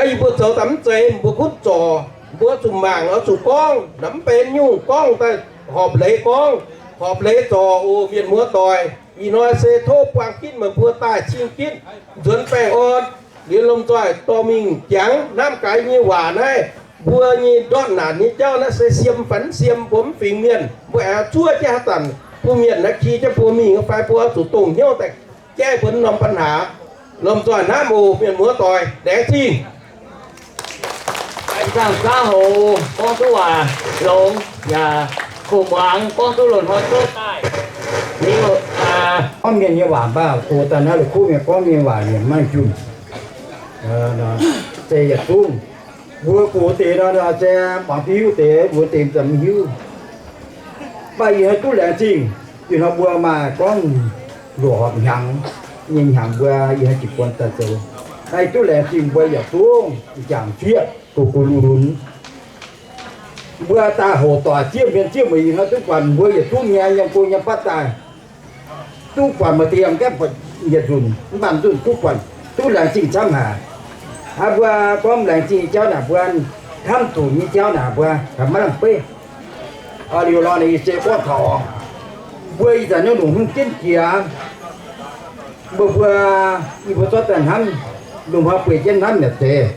yie mbuo zoux daaih mv zeiz, mbuo gunv zorc. Mbuo zuqc mangc, oix zuqc gorngv, mv benx nyungc gorngv daaih horpc leiz gorngv, horpc leiz zorc oc, mienh muoz-doic. Ih hnoi se tov buang gitv meih mbuo daaih cing gitv nzuonx baengh orn. Liuz lomh nzoih dorh mingh jangx hnamv gaax nyei waac naaiv. Mbuo nyei ndortv naanc nyei jauv naaiv se siem fai mv siem, mbuo mv fingx mienh, mbuo aengx zuov jienv haaix zanc bun mienh naaiv ki jienv mbuo mingh fai mbuo zuqc dongh hnyouv daaih jaiv mbuo norm ปัญหา. Lomh nzoih hnamv oc, mienh muoz-doic, laengz zingh. Ih zanc zangv hoc gorngv duqv waac longx yaac koh muangx gorngv duqv loz-hnoi zouv daaih. Gorngv mienh nyei waac mv baac gox daaih naaiv la'kuqv mienh gorngv mienh waac yaac maiv junh. Zeiz yietc zungv mbuo gox deix nor, se mangc duqv hiuv deix, mbuo deix za'gengh mv hiuv. Mv baac ih hnoi duqv laengz zingh, ih hnoi mbuo maaih gorngv luoqc horpc hnyangx nyei hnyangx mbuo ih hnoi jiez gorn daaih zoux. Naaiv duqv laengz zingh mbuo yietc zungv m'jangc fiev gox gox lunx lunx. Mbuo daaih hoc doic zieqv mienh zieqv mueic ih hnoi duqv buatc, mbuo yietc zungv nyei yiem go nyei fatv daaih duqv buatc, maaih deix yiem gaengh buatc yietc nzunc, mv baac nzunc duqv buatc duqv laengz zingh camv haic. Aa, mbuo gorngv laengz zingh nyei jauv naaic, mbuo hnamv zuqc nyei jauv naaic, mbuo haih maiv lamh beiv. Liuz lorz ninh se gorngv taux mbuo ih zanc nyei longc hungh jienv jiex, mbuo mbuo, yie mbuo zorqv daaih hnamv, lungh hnoi bueix jienv hnamv yaac zeiz,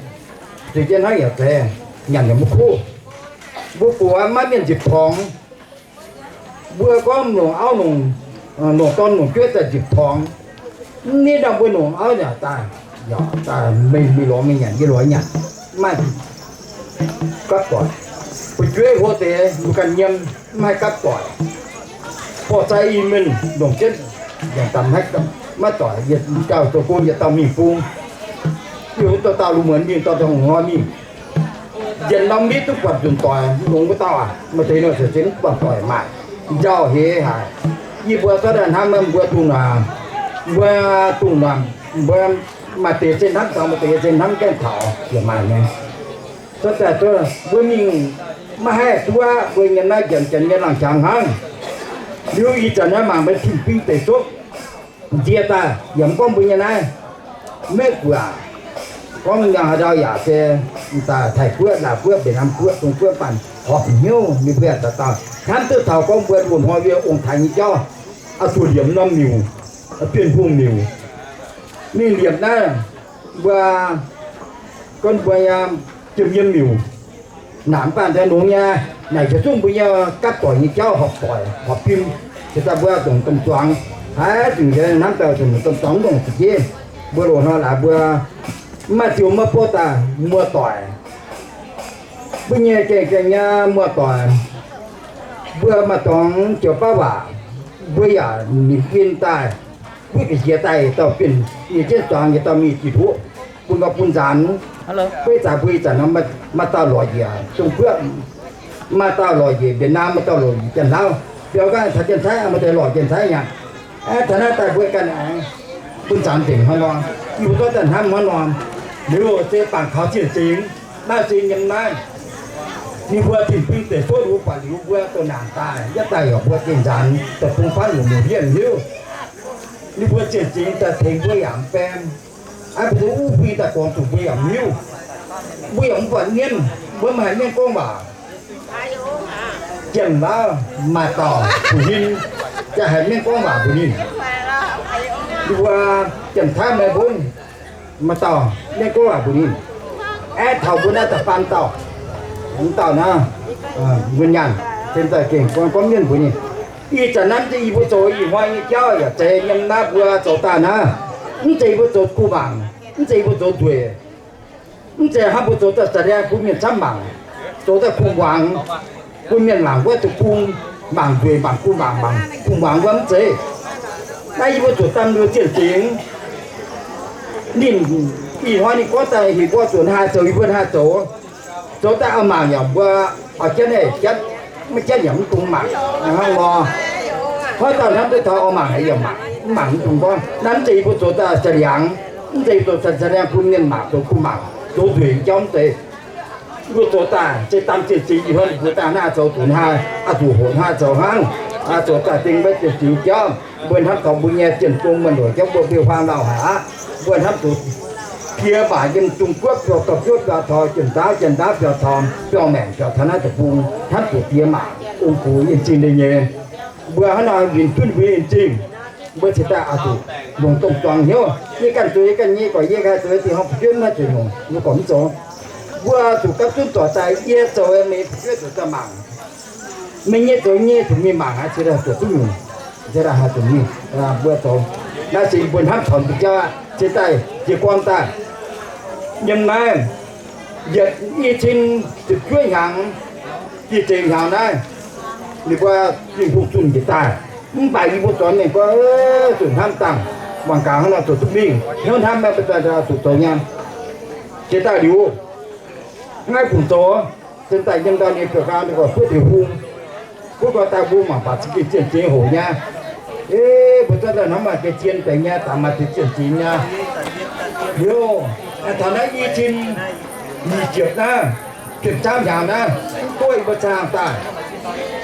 zueiz jienv hnamv yaac zeiz, nyanc yaac mv kuv. Mbuo buatc maiv mienh nzipc torngx. Mbuo gorngv longc auv longc, longc dorn longc jueiv daaih nzipc torngx. Mv nitv nor mbuo longc auv yaac daaih, yaac daaih mingh, mingh lorz mingh nyanc, yie lorz nyanc, maiv gapv doic. Fu'jueiv hlo deix mbuo ganh nyiem, maiv haih gapv doic. Borqv zai i mienh longc jienv, yaac daaih maiv doic, yietc dauh zoux gong yietc dauh mingh bung. Yie wuov dauh dauh lungh muonz mingh, dauh dauh hnoi mingh. Njien-laangc mbiv duqv buatc nzunc doic, longx wuov dauh aac, maaih deix nor ziouc zengv buatc doic maaic, nzauh heix haic. Yie mbuo zorqv daaih hnamv, mbuo dungh naaic, mbuo dungh naaic, mbuo maaih deix se hnamv taux, maaih deix se hnamv gaengh taux, yaac maaih nyei. Zorqv daaih mbuo mingh maiv haih duqv, mbuo nyei naaiv njanx janx nyei laangh jangx hnangv. Liuz ih zanc naaiv mangc mbuo tin-bing deic-bung nzie daaih, yaac mv gorngv mbuo nyei naaiv, Meiv Guoqv, gorngv nyei haaix ndau yaac se daaih Taiv Guoqv, Laauv Guoqv, Mbetc Nam Guoqv, Zong Guoqv, mv baac horpc hnyouv ninh mbuo yaac dauh dauh hnamv duqv taux gorngv mbuo loz-hnoi yie ong-taaix nyei jauv, oix zuqc liemh norm miuc, Bienh Hungh miuc. Mingh liemh naaiv mbuo, gorngv mbuo nyei jiem yiem miuc, naaic mv baac nzai longx nyei, naaic jiez zungv mbuo nyei gapv doic nyei jauv horpc doic horpc fim. Jiex daaih mbuo dongh domh zuangx, haiz zunc nziex hnamv daaih dongh domh zuangx mv longc ziqc jienv, mbuo loz-hnoi laaix mbuo mv maaih ziouc maiv bov daaih muoz-doic. Mbuo nyei gaengh gaengh nyei muoz-doic, mbuo maaih dorngx joux baav waac, mbuo yaac nimc win daaih, mbuo ga'nziex daaih yietc dauh bienh nyei jienv zuangx, yietc dauh mingh jiex nduqc, bun gau bun nzaanx. Beiv zaax mbuo ih zanc nor maaih dauh lorz njiec Zong Guoqv, maaih dauh lorz njiec Mbetc Nam, maaih dauh lorz njiec Janx-Lauv, biaux ganh taux Janx-Taiv, maaih deix lorz Janx-Taiv nyei. Aeqv, taux naaiv daaih mbuo ganh aengx bun nzaanx nzengc hnangv nor. Yie mbuo zorqv daaih hnamv hnangv nor, liuz se bangc kaux zienh zingx, naaiv se yiem naaiv ninh mbuo tin-bing deic-bung wuov buatc liuz mbuo doh naanc daaih, yietv daaih yaac mbuo gengh nzaanx daaih bung faanv nyungc nyungc hiev hiuv. Ninh mbuo zienh zingx daaih tengx mbuo yaac mv baeng. Aa, mbuo wuov bung daaih gorngv zuqc mbuo yaac mv hiuv. Mbuo yaac mv buatc mienv, mbuo mv haiz mienv gorngv waac. Janx-Lauv maaih dauh mbuox ninh, jaa haiz mienv gorngv waac mbuox ninh. Ninh mbuo Janx-Taiv maaih mbuo maaih dauh mienv gorngv waac mbuox ninh. Aeqv, taux mbuo naaiv da'faam dauh, mv dauh naaiv, mbuo nyaanh, se daaih gengh gorngv, gorngv mienv mbuox ninh. Ih zanc naaiv mv zeiz yie mbuo zoux ih hnoi nyei jauv yaac zeiz yiem naaiv mbuo zoux daaih naaiv. Mv zeiz yie mbuo zoux kuh mangc, mv zeiz yie mbuo zoux nzueic. Mv zeiz hnangv mbuo zoux daaih za'naaiv bun mienh camv mangc, zoux daaih kuh muangx, bun mienh mangc wuov duqv bung, mangc nzueic, mangc kuh mangc, mangc kuh muangx wuov mv zeiz. Naaiv yie mbuo zuqc daan mbuo zienh zingx. Ninh ih hnoi ninh gorngv daaih heuc mbuo zuqc hnangv haaix zoux, yie mbuo hnangv haaix zoux. Zoux daaih oix mangc yaac mbuo oix jienv, jienv, maiv jienv yaac mv dungx mangc hnangv nor. Hnoi dauh hnamv duqv taux oix mangc yaac mangc, mv mangc mv dungx gorngv. Naaiv mv zeiz yie mbuo zoux daaih za'liangx, mv zeiz yie zoux daaih za'liangx bun mienh mangc, zoux kuh mangc, zoux nzueic jauv mv zeiz. Mbuo zoux daaih se daan zienh zingx ih hnoi ninh mbuo daaih hnangv haaix zoux zuqc hnangv haaix, oix zuqc hoqc hnangv haaix zoux hnangv. Zoux daaih dingh maiv zienh zingx jauv, mbuo hnamv taux mbuo nyei zienh zong muonh loc jauv mbuo biauv-huaang lauh haic aqv. Mbuo hnamv zuqc piex maac yiem Zong-Guoqv biauv dorh juov biauv taux Janx-Ndaauv, Janx-Ndaauv biauv taux biauv maengc biauv taux naaiv deic-bung, hnamv zuqc piex maac ong-gux en zingh nyei. Mbuo hnangv nor winh junv mbuo en zingh, mbuo cingx daaih oix zuqc longc domh zuangx hnyouv. Yie ganh zoux yie ganh nyei, gorqv yie ganh zoux dingh hnoi fu'jueiv maiv zuqc nyungc, mbuo gorqv mv zoux. Mbuo zuqc gapv zunv doic daaih, yie zoux meih fu'jueiv zuqc daaih mangc. Meih nyei zoux nyei zuqc mingh mangc aqv, cingx daaih zuqc duqv nyungc, cingx daaih haih zuqc mingh. Mbuo zoux naaiv se mbuo hnamv taux mbuo jauv aqv. Cingx daaih jiez gorn daaih, yiem naaiv yietc i cin ziepc juov hnyangx, dieh zeix hnyangx naaiv, ninh mbuo Bienh Hungh zunh njiec daaih. Mv baac yie mbuo zuangx mienh gorngv, zuqc hnamv dangh, mangc gaax hnangv nor zoux duqv mingh. Hnyouv hnamv maiv baac zuqc zoux nyei. Jiex daaih liuz, maiv fungc zoux, cingx daaih yiem ndau ninh buoqc gau ninh gorngv buov deix hung, buov gau daaih mbuo mangc baac za'gengh zienh zingx hoc nyei. Mbuo zorqv daaih hnamv maaih deix zien deix nyei, dangx maaih deix zienh zingx nyei. Liuz, taux naaiv i cin nyic ziepc naaiv, ziepc zaamv hnyangx naaiv, mv duqv Mbuo zaangh daaih,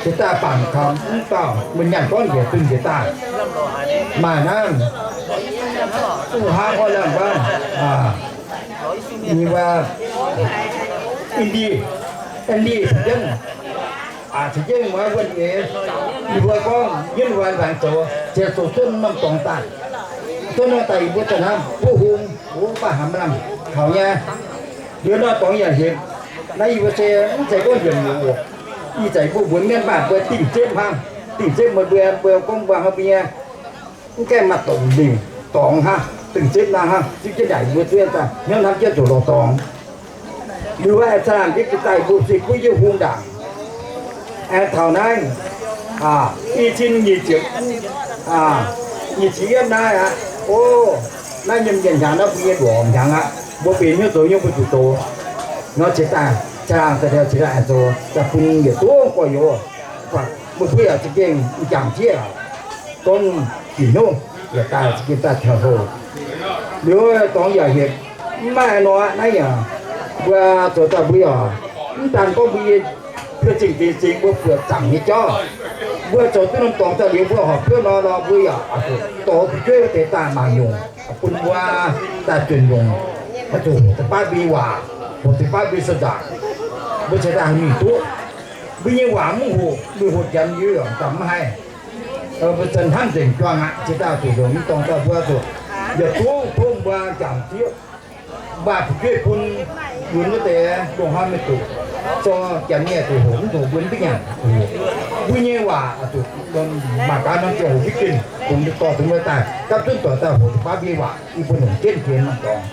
jiex daaih bangc kaux mv dauh, mbuo nyanc gorngv njiec dunh njiec daaih. Maaih naaiv, u haa orv lamh wuov, aa, ninh wuov, Indie, Andy caux jienv, aa, caux jienv wuov wuonh eix, ninh mbuo gorngv jienv wuov laengz zoux, ziouc zoux cuotv norm dorngx daaih. Cuotv norm daaih yie mbuo zanc hnamv buov hung, wuov baac hnamv lamh kaux nyei. Liuz norm dorngx yaac hepc. Naaiv yie mbuo se mv zeiz gorngv yiemc nyei oc. Ih zanc mbuo mbuox mienh baac mbuo dingh zipv hnangv. Dingh zipv meih mbuo, mbuo gorngv mbuo hnangv mbuo nyei, mv gaengh maaih dorngx lingc dorngx hnangv, dingh zipv naaiv hnangv, zipv jienv naaic yie mbuo zuov daaih hnyouv hnamv jienv zuqc lorz dorngx. Liuz aengx caangh laangc ndiev jiex daaih mbuo se buov yie hung ndaangc. Aengx taux naaiv, aa, i cin nyic ziepc, aa, nyic ziepc yietv naaiv aqv. O, naaiv nyei mienh hnyangx naaiv mbuo nyei luoqc hnyangx aqv. Mbuo benx hnyouv zoux hnyouv mbuo zuqc zoux. Nor jiex daaih, caangh laangc daaih liuz jiex daaih aengx zoux daaih bun yietc zungv gorx-youz. Mbuo buov yaac za'gengh m'jangc jieqv aqv. Gorngv bieqc hnyouv yaac daaih za'gengh daaih taux houc. Liuz dorngx yaac hepc, mv maaih nor naaiv yaac, mbuo zoux daaih mbuo yaac mv daan gorngv mbuo nyei piuv zingh dingc zingx mbuo buoqc zaangc nyei jauv. Mbuo zoux duqv norm dorngx daaih liuz mbuo horpc hnyouv nor nor mbuo yaac dorh fu'jueiv wuov deix daaih mangc nyungc, bun mbuo daaih zuonc nyungc, oix zuqc hoqc deix baav mbuo nyei waac, hoqc deix baav mbuo nyei sou-nzaangc, mbuo cingx daaih haih mingh duqv. Mbuo nyei waac mv hoqc, mbuo hoqc janx yaac daaih mv haih. Mbuo zanc hnamv nzengc juangc aqv. Jiex daaih zuqc longc mv dorngx daaih mbuo zuqc yietc zungv tov mbuo jangx zieqv maaih fu'jueiv bun lunx wuov deix dongh hnoi mienh zuqc zor janx nyei zuqc hoqc mv hoqc mbuo mv duqv nyanc. Mbuo nyei waac zuqc mangc gaax norm ziangh hoc mv ginh kungx dorh dongh mbuo daaih gapv zunv doic daaih hoqc baav mbuo nyei waac. Yie mbuo longc jienv jiex norm dorngx.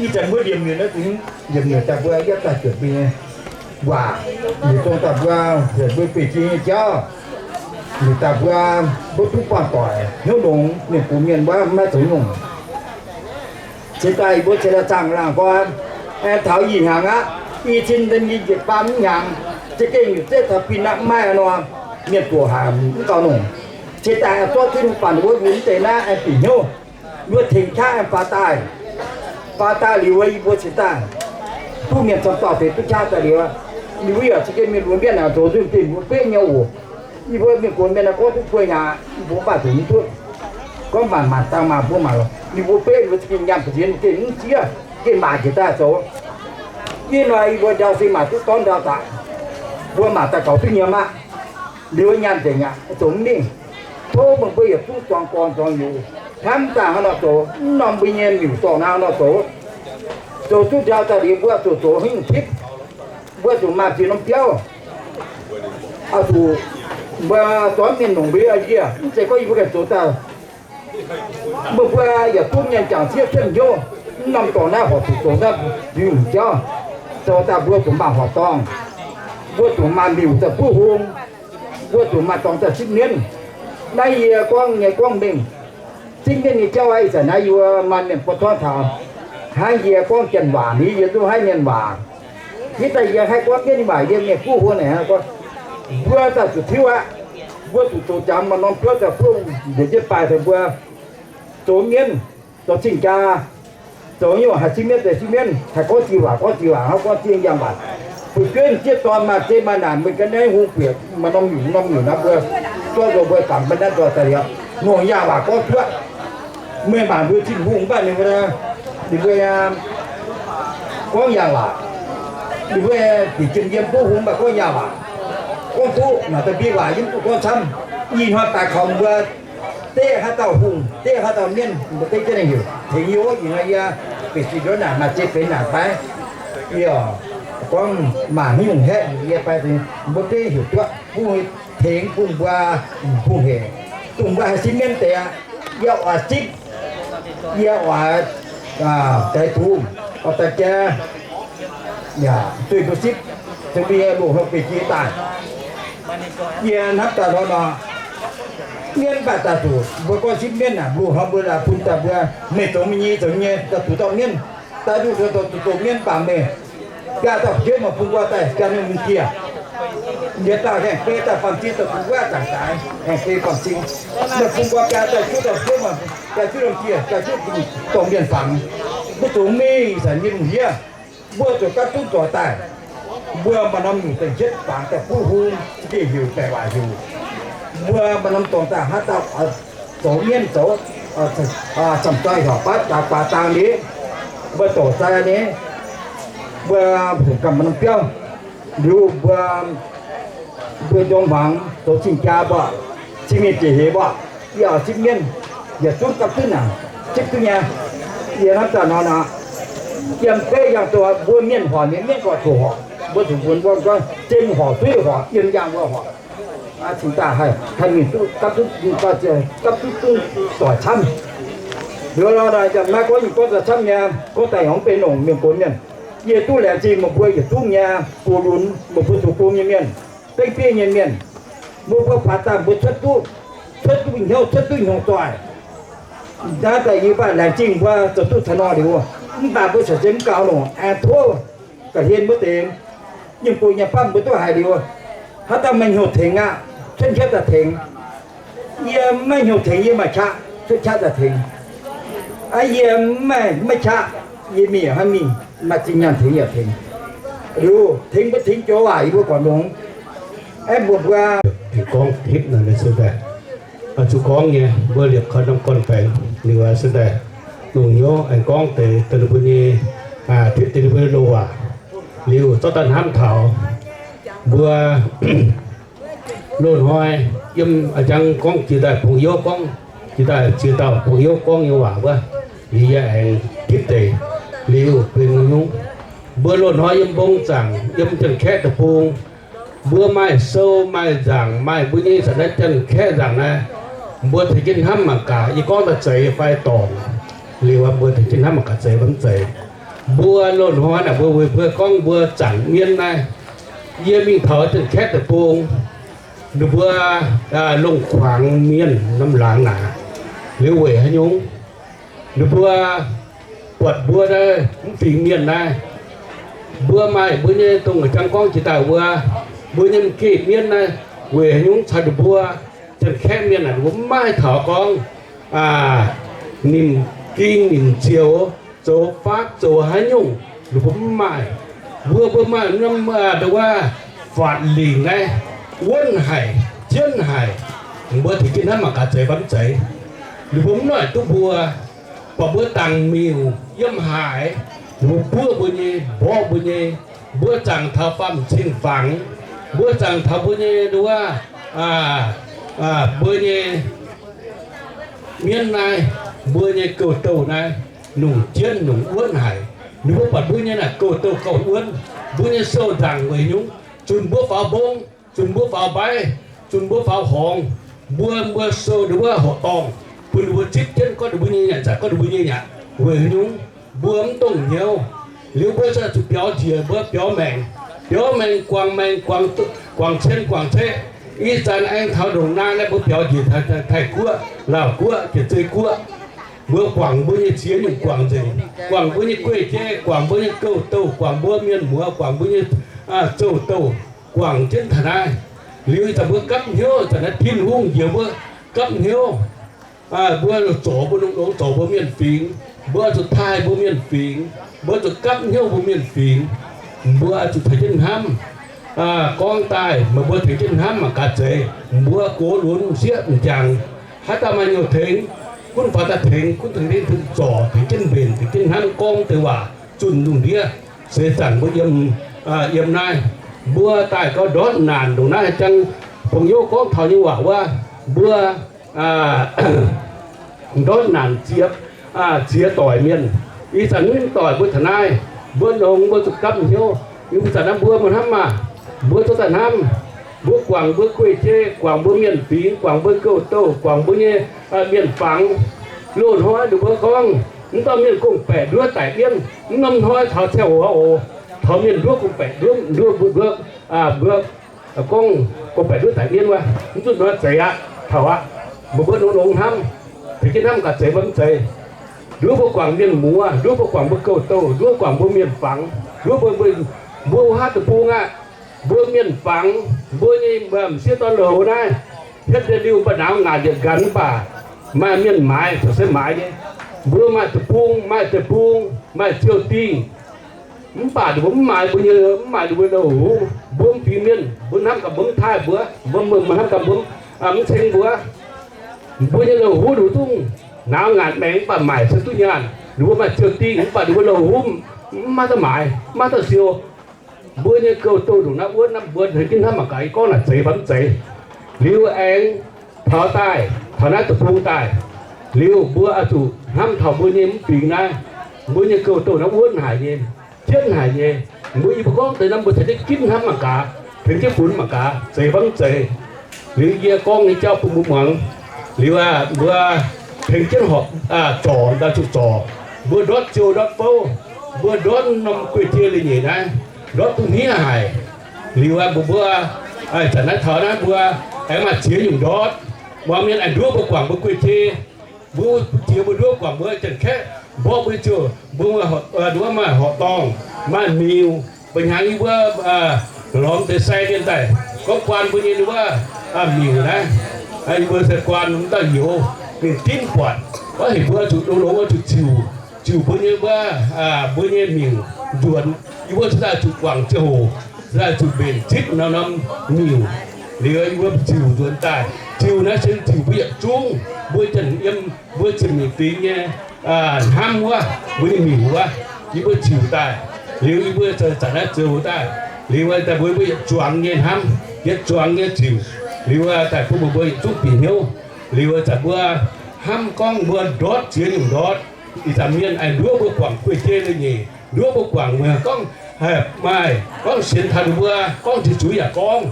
Ih zanc mbuo liemh nyutc naaiv zingx, liemh nyutc daaih mbuo yietv daaih zuotc mbuo nyei waac, liuz dongh daaih mbuo zuotc mbuo bieqc jiex nyei jauv, liuz daaih mbuo, mbuo duqv buangh doic hnyouv longx, mienh gox mienh wuov maiv zoux nyungc. Cingx daaih mbuo cingx daaih zaangh laangh gorn, aengx taux ih hnyangx aqv, i cin nyic ziepc faam hnyangx, za'gengh yietc zeiv taux fin aqv, mv maaih nor, mienh doqc haic mv gaux longc. Cingx daaih zorqv Tin-Hungh banh wuov lunx deix naaiv aengx bieqc hnyouv, mbuo tengx qaqv aengx faaux daaih. Faaux daaih liuz wuov, yie mbuo cingx daaih duqv mienh camv dauh deix duqv qaqv daaih liuz, ninh mbuo yaac za'gengh mienh lunx mienh aengx zoux nzunc dinh mbuo beiv nyei oc. Yie mbuo mienh gox mienh naaiv gorngv duqv buo hnyangx, yie mbuo mv baac zuqc mv duqv. Gorngv mangc maanc dangh maah mbuo mangc, ninh mbuo beiv ninh mbuo za'gengh nyaanh ba'ziex ninh gengh mv zieqv, gengh maaic njiec daaih zoux. Ih hnoi yie mbuo ndau se maaic duqv dorv ndau daaih, mbuo maaic daaih gaux duqv nyiemc aqv. Liuz nyaanh nzengc aqv, zoux mv mingh. Tov meih mbuo yietc zungv zuangx gorn zuangx youz hnamv daaih hnangv nor zoux, mv norm mbuo nyei miuc dorngh hnangv nor zoux. Zoux duqv ndau daaih liuz mbuo zuqc zoux hingv tipv, mbuo zuqc maaih ziex norm biauv. Oix zuqc mbuo zorqv mienh longc mbuo nyei yie, mv zeiz gorngv yie mbuo ganh zoux daaih. Meih mbuo yaac duqv mienh jangc sieqv cuotv hnyouv, mv norm dorngx naaiv horpc zuqc zoux naaiv liuz jauv. Zoux daaih mbuo zuqc maaih horqc dorngh, mbuo zuqc maaih miuc daaih buov hung, mbuo zuqc maaih dorngx daaih sipv mienv. Naaiv yie gorngv nyei gorngv mengh, sipv mienv nyei jauv aqv. Ih zanc naaiv yie maaih mienh buo torngv taux, hnangv yie gorngv janx waac ni, yie duqv haih mienh waac. Yie daaih yie haih gorngv mienv waac, yie mienh buov hung naaic gorngv, mbuo daaih zuqc tiuv aqv. Mbuo zuqc zoux jangx maaih norm biouv daaih buov njiec jienv baaih taux mbuo zoux mienv, zoux cing-jaa, zoux nyungc haih sipv mienv deix sipv mienv, haih gorngv ziex waac gorngv ziex waac, hnangv gorngv ziex yangh waac. Fu'jueiv m'sieqv dorn maaih zei maaih naanc, meih ganh naaiv hung buoqc maaih norm miuc norm miuc nor, mbuo zorqv nzoux mbuo gamh mbuo naaiv nzoih daaih liuz, longc yangh waac gorngv cuotv. Meih mangc mbuo Tin-Hungh mv baac ninh mbuo, ninh mbuo gorngv yangh waac. Ninh mbuo bieqc jiem yiem buov hung mv baac gorngv yangh waac. Gorngv duqv naaic daaih mbuo waac yie mv duqv gorngv camv. Ih hnoi daaih kaux mbuo deqv haaix dauh hungh, deqv haaix dauh mienv, mbuo deqv jienv heuc tengx yie wuov. Ih hnoi yie benx sipv nduov naanc, maaih zei benx naanc fai? Yie gorngv mangc haaix nyungc haeqv yie fai, mbuo deqv heuc duqv bun tengx bun mbuo hungh hec, dongh mbuo haih sipv mienv deix aqv. Yie oix sipv, yie oix daix duqv, oix daix jaa, yaac duih mbuo sipv, zoux mbuo nyei loz-hnoi beiv jiex daaih. Yie hnamv daaih lorqc nor, mienv mv baac daaih zuqc mbuo gorngv sipv mienv aac, loz-hnoi mbuo laaix bun daaih mbuo, meih zoux meih nyei, zoux nyei, daaih zuqc dorh mienv, daaih duqv zoux, zoux, zoux mienv mv baac meih biaa dauh fu'jueiv maaih bun nqoi daaih biaa mienh mun jiex. Yietc dauh haengh biei dauh faam-cing, dauh bun wuov zaangc daaih haengh biei faam-cing. Meih bun nqoi biaa dauh juov dauh fu'jueiv maaih biaa juov norm jiex, biaa juov dorh mienh fangx. Mbuo zoux mingh zanc nyei lungh ndiev, mbuo zuqc gapv zunv zoux daaih. Mbuo maaih norm nyungc da'yietv fangx daaih buov hung, za'gengh heuc baeqc waac heuc. Mbuo maaih norm dorngx daaih haaix dauh zoux mienv zoux, camv-doic heuc baav daaih guaax dang ni, mbuo dorc sai ni, mbuo hungh gamh maaih norm biauv, liuz mbuo, mbuo njormh hmuangx zoux cing-jaa mbuo, cing mingh bieqc heix mbuo, yie oix zipv mienv, yietc zungv gapv zunv naaic, zipv duqv nyei. Yie hnamv daaih nor nor, yiem beiv yangh doh mbuo mienh horc nyei mienv gorqv-zoqc horc, mbuo zuqc mbuonx mbuo gorngv zinh horc, zuiv horc, yiem yangh mbuo horc. Cingx daaih haih mingh duqv gapv duqv, gapv duqv zungv doic camv. Liuz nor, maiv gorngv nyungc gorngv doic camv nyei, gorngv daaih hnyangx benx longc mienh gox mienh. Yie duqv laengz zingh meih mbuo yietc zungv nyei gox lunx, meih mbuo zoux gong nyei mienh, bengv bieiv nyei mienh, mbuo mbuo paax daaih mbuo cuotv duqv, cuotv duqv hnyouv, cuotv duqv hnyouv doic. Naaiv daaih yie mbuo laengz zingh mbuo zoux duqv taux nor liuz, mv baac mbuo caux jienv mv gaux longc aengx tov ga'hlen mbuo deix nyungc-gong nyei bamv mbuo duqv haiz liuz, haaix dauh maaih hnyouv tengx aqv, cuotv qaqv daaih tengx. Yie maiv hnyouv tengx, yie maaih qaqv, cuotv qaqv daaih tengx. Aa, yie maiv, maiv qaqv, yie mingh hnangv mingh, maaih zinh nyaanh tengx yaac tengx. Liuz tengx mbuo tengx joux waac yie mbuo guangc longx. Aeqv, mbuo mbuo aengx gorngv hipv naaic se daaih, zuqc gorngv nyei, mbuo liepc kaux norm gorn-baengx liuz se daaih, longc hnyouv aengx gorngv deix daaih ninh mbuo nyei, hipv deix ninh mbuo nyei loz-waac. Liuz zorqv daaih hnamv taux mbuo loz-hnoi yiem a'jang gorngv jiex daaih bungx-youz gorngv jiex daaih ziex dauh bungx-youz gorngv nyei waac wuov, liuz yie aengx gitv deix liuz benx nyungc. Mbuo loz-hnoi yiem mbong zaangc yiem Janx-Kaeqv deic-bung, mbuo maaih sou maaih nzaangc maaih mbuo nyei zanc naaiv Janx-Kaeqv nzaangc naaiv, mbuo tengx jienv hnamv mangc gaax. Yie gorngv daaih zeiz fai dorngc, liuz mbuo tengx jienv hnamv mangc gaax zeiz fai mv zeiz. Mbuo loz-hnoi naaic mbuo weic mbuo gorngv mbuo zaangc mienv naaiv, yie mingh taux Janx-Kaeqv deic-bung, ninh mbuo longc kuangx mienh norm laangz naaic, liuz weic haaix nyungc? Ninh mbuo buatc mbuo naaiv mv fingx mienh naaiv, mbuo maaih mbuo nyei dongh jang gorngv jiex daaih wuov, mbuo nyei m'geh mienv naaiv, weic haaix nyungc caux ninh mbuo Janx-Kaeqv mienh naaic, ninh mbuo mv maaih taux gorngv nimc ging nimc zioux, zoux faatv zoux haaix nyungc, ninh mbuo mv maaih. Mbuo, mbuo maaih norm nduov wuov faatv lingc naaiv, wuonv haic, jienv haic. Mbuo tengx jienv hnamv mangc gaax zeiz fai mv zeiz. Ninh mbuo mv noic duqv mbuo, buatc mbuo dangc miuc yiem haaix, ninh mbuo buov mbuo nyei, mborqv mbuo nyei. Mbuo zaangc taux faam cing fangx, mbuo zaangc taux mbuo nyei nduov wuov, mbuo nyei mienv naaiv, mbuo nyei gouv-douh naaiv, nungc jienv nungc wuonv haic. Ninh mbuo buatc mbuo nyei naaic gouv-douh gauh wuonv, mbuo nyei sou nzaangc weic nyungc, zunc mbuo faaux mbong, zunc mbuo faaux mbaiv, zunc mbuo faaux horngz, mbuo, mbuo sou ninh wuov horqc dorngh, bun ninh mbuo zipv jienv gorngv ninh mbuo nyei nyanc, zanc gorngv ninh mbuo nyei nyanc. Weic nyungc, mbuo mv dongh hnyouv. Liuz mbuo zuqc biaux njiec, mbuo biaux maengc, biaux maengc guangc maengc, guangc cien guangc ceqv. Ih zanc aengx taux ndongc naaiv, mbuo biaux njiec Taiv-Guoqv, Laauh Guoqv, Jiex Zei Guoqv. Mbuo guangc mbuo nyei ziex nyungc guangc nzengc, guangc mbuo nyei guei-jei, guangc mbuo nyei gouv-douh, guangc mbuo mienh muoz, guangc mbuo nyei zouv-douh, guangc jienv taux naaiv. Liuz zanc mbuo gapv hnyouv, zanc naaiv Tin-Hungh njoux mbuo gapv hnyouv. Mbuo zorc mbuo longx-longx, zorc mbuo mienh fingx, mbuo zuqc taaih mbuo mienh fingx, mbuo zuqc gapv hnyouv mbuo mienh fingx. Mbuo zuqc tengx jienv hnamv. Gorngv daaih meih mbuo tengx jienv hnamv mangc gaax zeiz. Mbuo gox lunx sieqv m'jangc, haaix dauh maaih nyouh tengx, gunv faaux daaih tengx, gunv tengx jienv zorc, tengx jienv mbenc, tengx jienv hnamv gorngv deix waac zunh lungh ndiev. Seix zaangc mbuo yiem, yiem naaiv, mbuo daaih gauh ndortv naanc ndongc naaiv jangv. Bungx-youz gorngv taux nyei waac wuov, mbuo ndortv naanc ziex, ziex doic mienh. Ih zanc mv doic mbuo taux naaiv, mbuo longx mbuo zuqc gapv hnyouv. Ih zanc naaiv mbuo mbuo hnamv maah, mbuo zuqc daaih hnamv. Mbuo guangc mbuo guei-jei, guangc mbuo mienh fingx, guangc mbuo gouv-douh, guangc mbuo nyei mienh fangx. Loz-hnoi ninh mbuo gorngv, mv dorh mienh gorngv-baeqc nduov daic mienv. Mv norm hnoi taux ziangh hoc oc, taux mienh nduov gorngv-baeqc nduov, nduov mbuo, mbuo, mbuo gorngv gorngv-baeqc nduov daic mienv wuov, mv zuqc hnoi zeiz aqv, taux aqv. Mbuo mbuo longx-longx hnamv, tengx jienv hnamv gaax zeiz mv zeiz. Nduov mbuo guangc mienh muoz, nduov mbuo guangc mbuo gouv-douh, nduov guangc mbuo mienh fangx, nduov mbuo, mbuo, mbuo wuov haav deic-bung aqv. Mbuo mienh fangx, mbuo nyei m'sieqv dorn-louh naaiv, hietv liuz mba'nauz ngaanc yietc nqanx mv baac maaih mienh maaiz, corc se maaiz nyei. Mbuo maaih deic-bung, maaih deic-bung, maaih ziouh dingh. Mv baac ninh mbuo mv maaiz mbuo nyei, mv maaiz ninh mbuo nyei lui-houx. Mbuo mv fingx mienh, mbuo hnamv gaax mbuo mv taaih mbuo, mbuo mv hnamv gaax mbuo mv ceng mbuo. Mbuo nyei lui-houx ninh zungv nauz ngaanc maengx mv baac maaic se duqv nyaanh. Ninh mbuo maaih ziouc dingh mv baac ninh mbuo lui-houx mv maaih dauh maaiz, mv maaih dauh siou. Mbuo nyei gouv-douz ndongc naaiv wuonv naaiv, mbuo tengx jienv hnamv mangc gaax, yie gorngv naaic zeiz fai mv zeiz. Liuz aengx taux daaih, taux naaiv deic-bung daaih, liuz mbuo oix zuqc hnamv taux mbuo nyei mv fingx naaiv, mbuo nyei gouv-douz naaiv wuonv haic nyei, jienv haic nyei. Mbuo yie mbuo gorngv deix naaiv mbuo caux jienv ginv hnamv mangc gaax, tengx jienv funx mangc gaax, zeiz fai mv zeiz. Liuz yie gorngv nyei jauv bun mbuo muangx. Liuz aah, mbuo tengx jienv horpc zorc daaih zuqc zorc. Mbuo ndortv ziou ndortv fouv, mbuo ndortv norm guei-jei leiz-nyeic naaiv, ndortv duqv hniev haic. Liuz aah, mbuo, mbuo zanc naaiv taux naaiv mbuo aengx maaih ziex nyungc ndortv. Muangx mienh aengx nduov mbuo guangc mbuo guei-jei. Mbuo ziex mbuo nduov guangc mbuo janx-kaeqv mborqv mbuo ziouc mbuo maaih horqc dorngh, maaih miuc. Mba'hnyangx yie mbuo lorz deix sai mienh daaih gorngv guaan mbuo nyei wuov miuc naaiv, yie mbuo se guaan mv dauh youz, ninh dimv buatc. Gorngv heuc mbuo zuqc longx-longx zuqc ziux, ziux mbuo nyei wuov, mbuo nyei miuc nzuonx. Yie mbuo se daaih zuqc guangc ziangh hoc, se daaih zuqc mbenc zipv norm-norm miuc. Liuz yie mbuo ziux nzuonx daaih. Ziux naaiv se ziux mbuo yietc zungv, mbuo janx yiem mbuo ziepc nyeic fingx nyei hnamv wuov, mbuo nyei miuc wuov, yie mbuo ziux daaih. Liuz yie mbuo zanc naaiv zoux daaih, liuz daaih mbuo, mbuo yietc zuangx nyei hnamv, yietc zuangx nyei ziux. Liuz daaih bun mbuo, mbuo yietc zungv bieqc hnyouv. Liuz zanc mbuo hnamv gorngv mbuo ndortv ziex nyungc ndortv, ih zanc mienh aengx nduov mbuo guangc guei-jei leiz-nyeic, nduov mbuo guangc, gorngv maaih gorngv sienx taux ninh mbuo, gorngv ziqc zuiz yaac gorngv.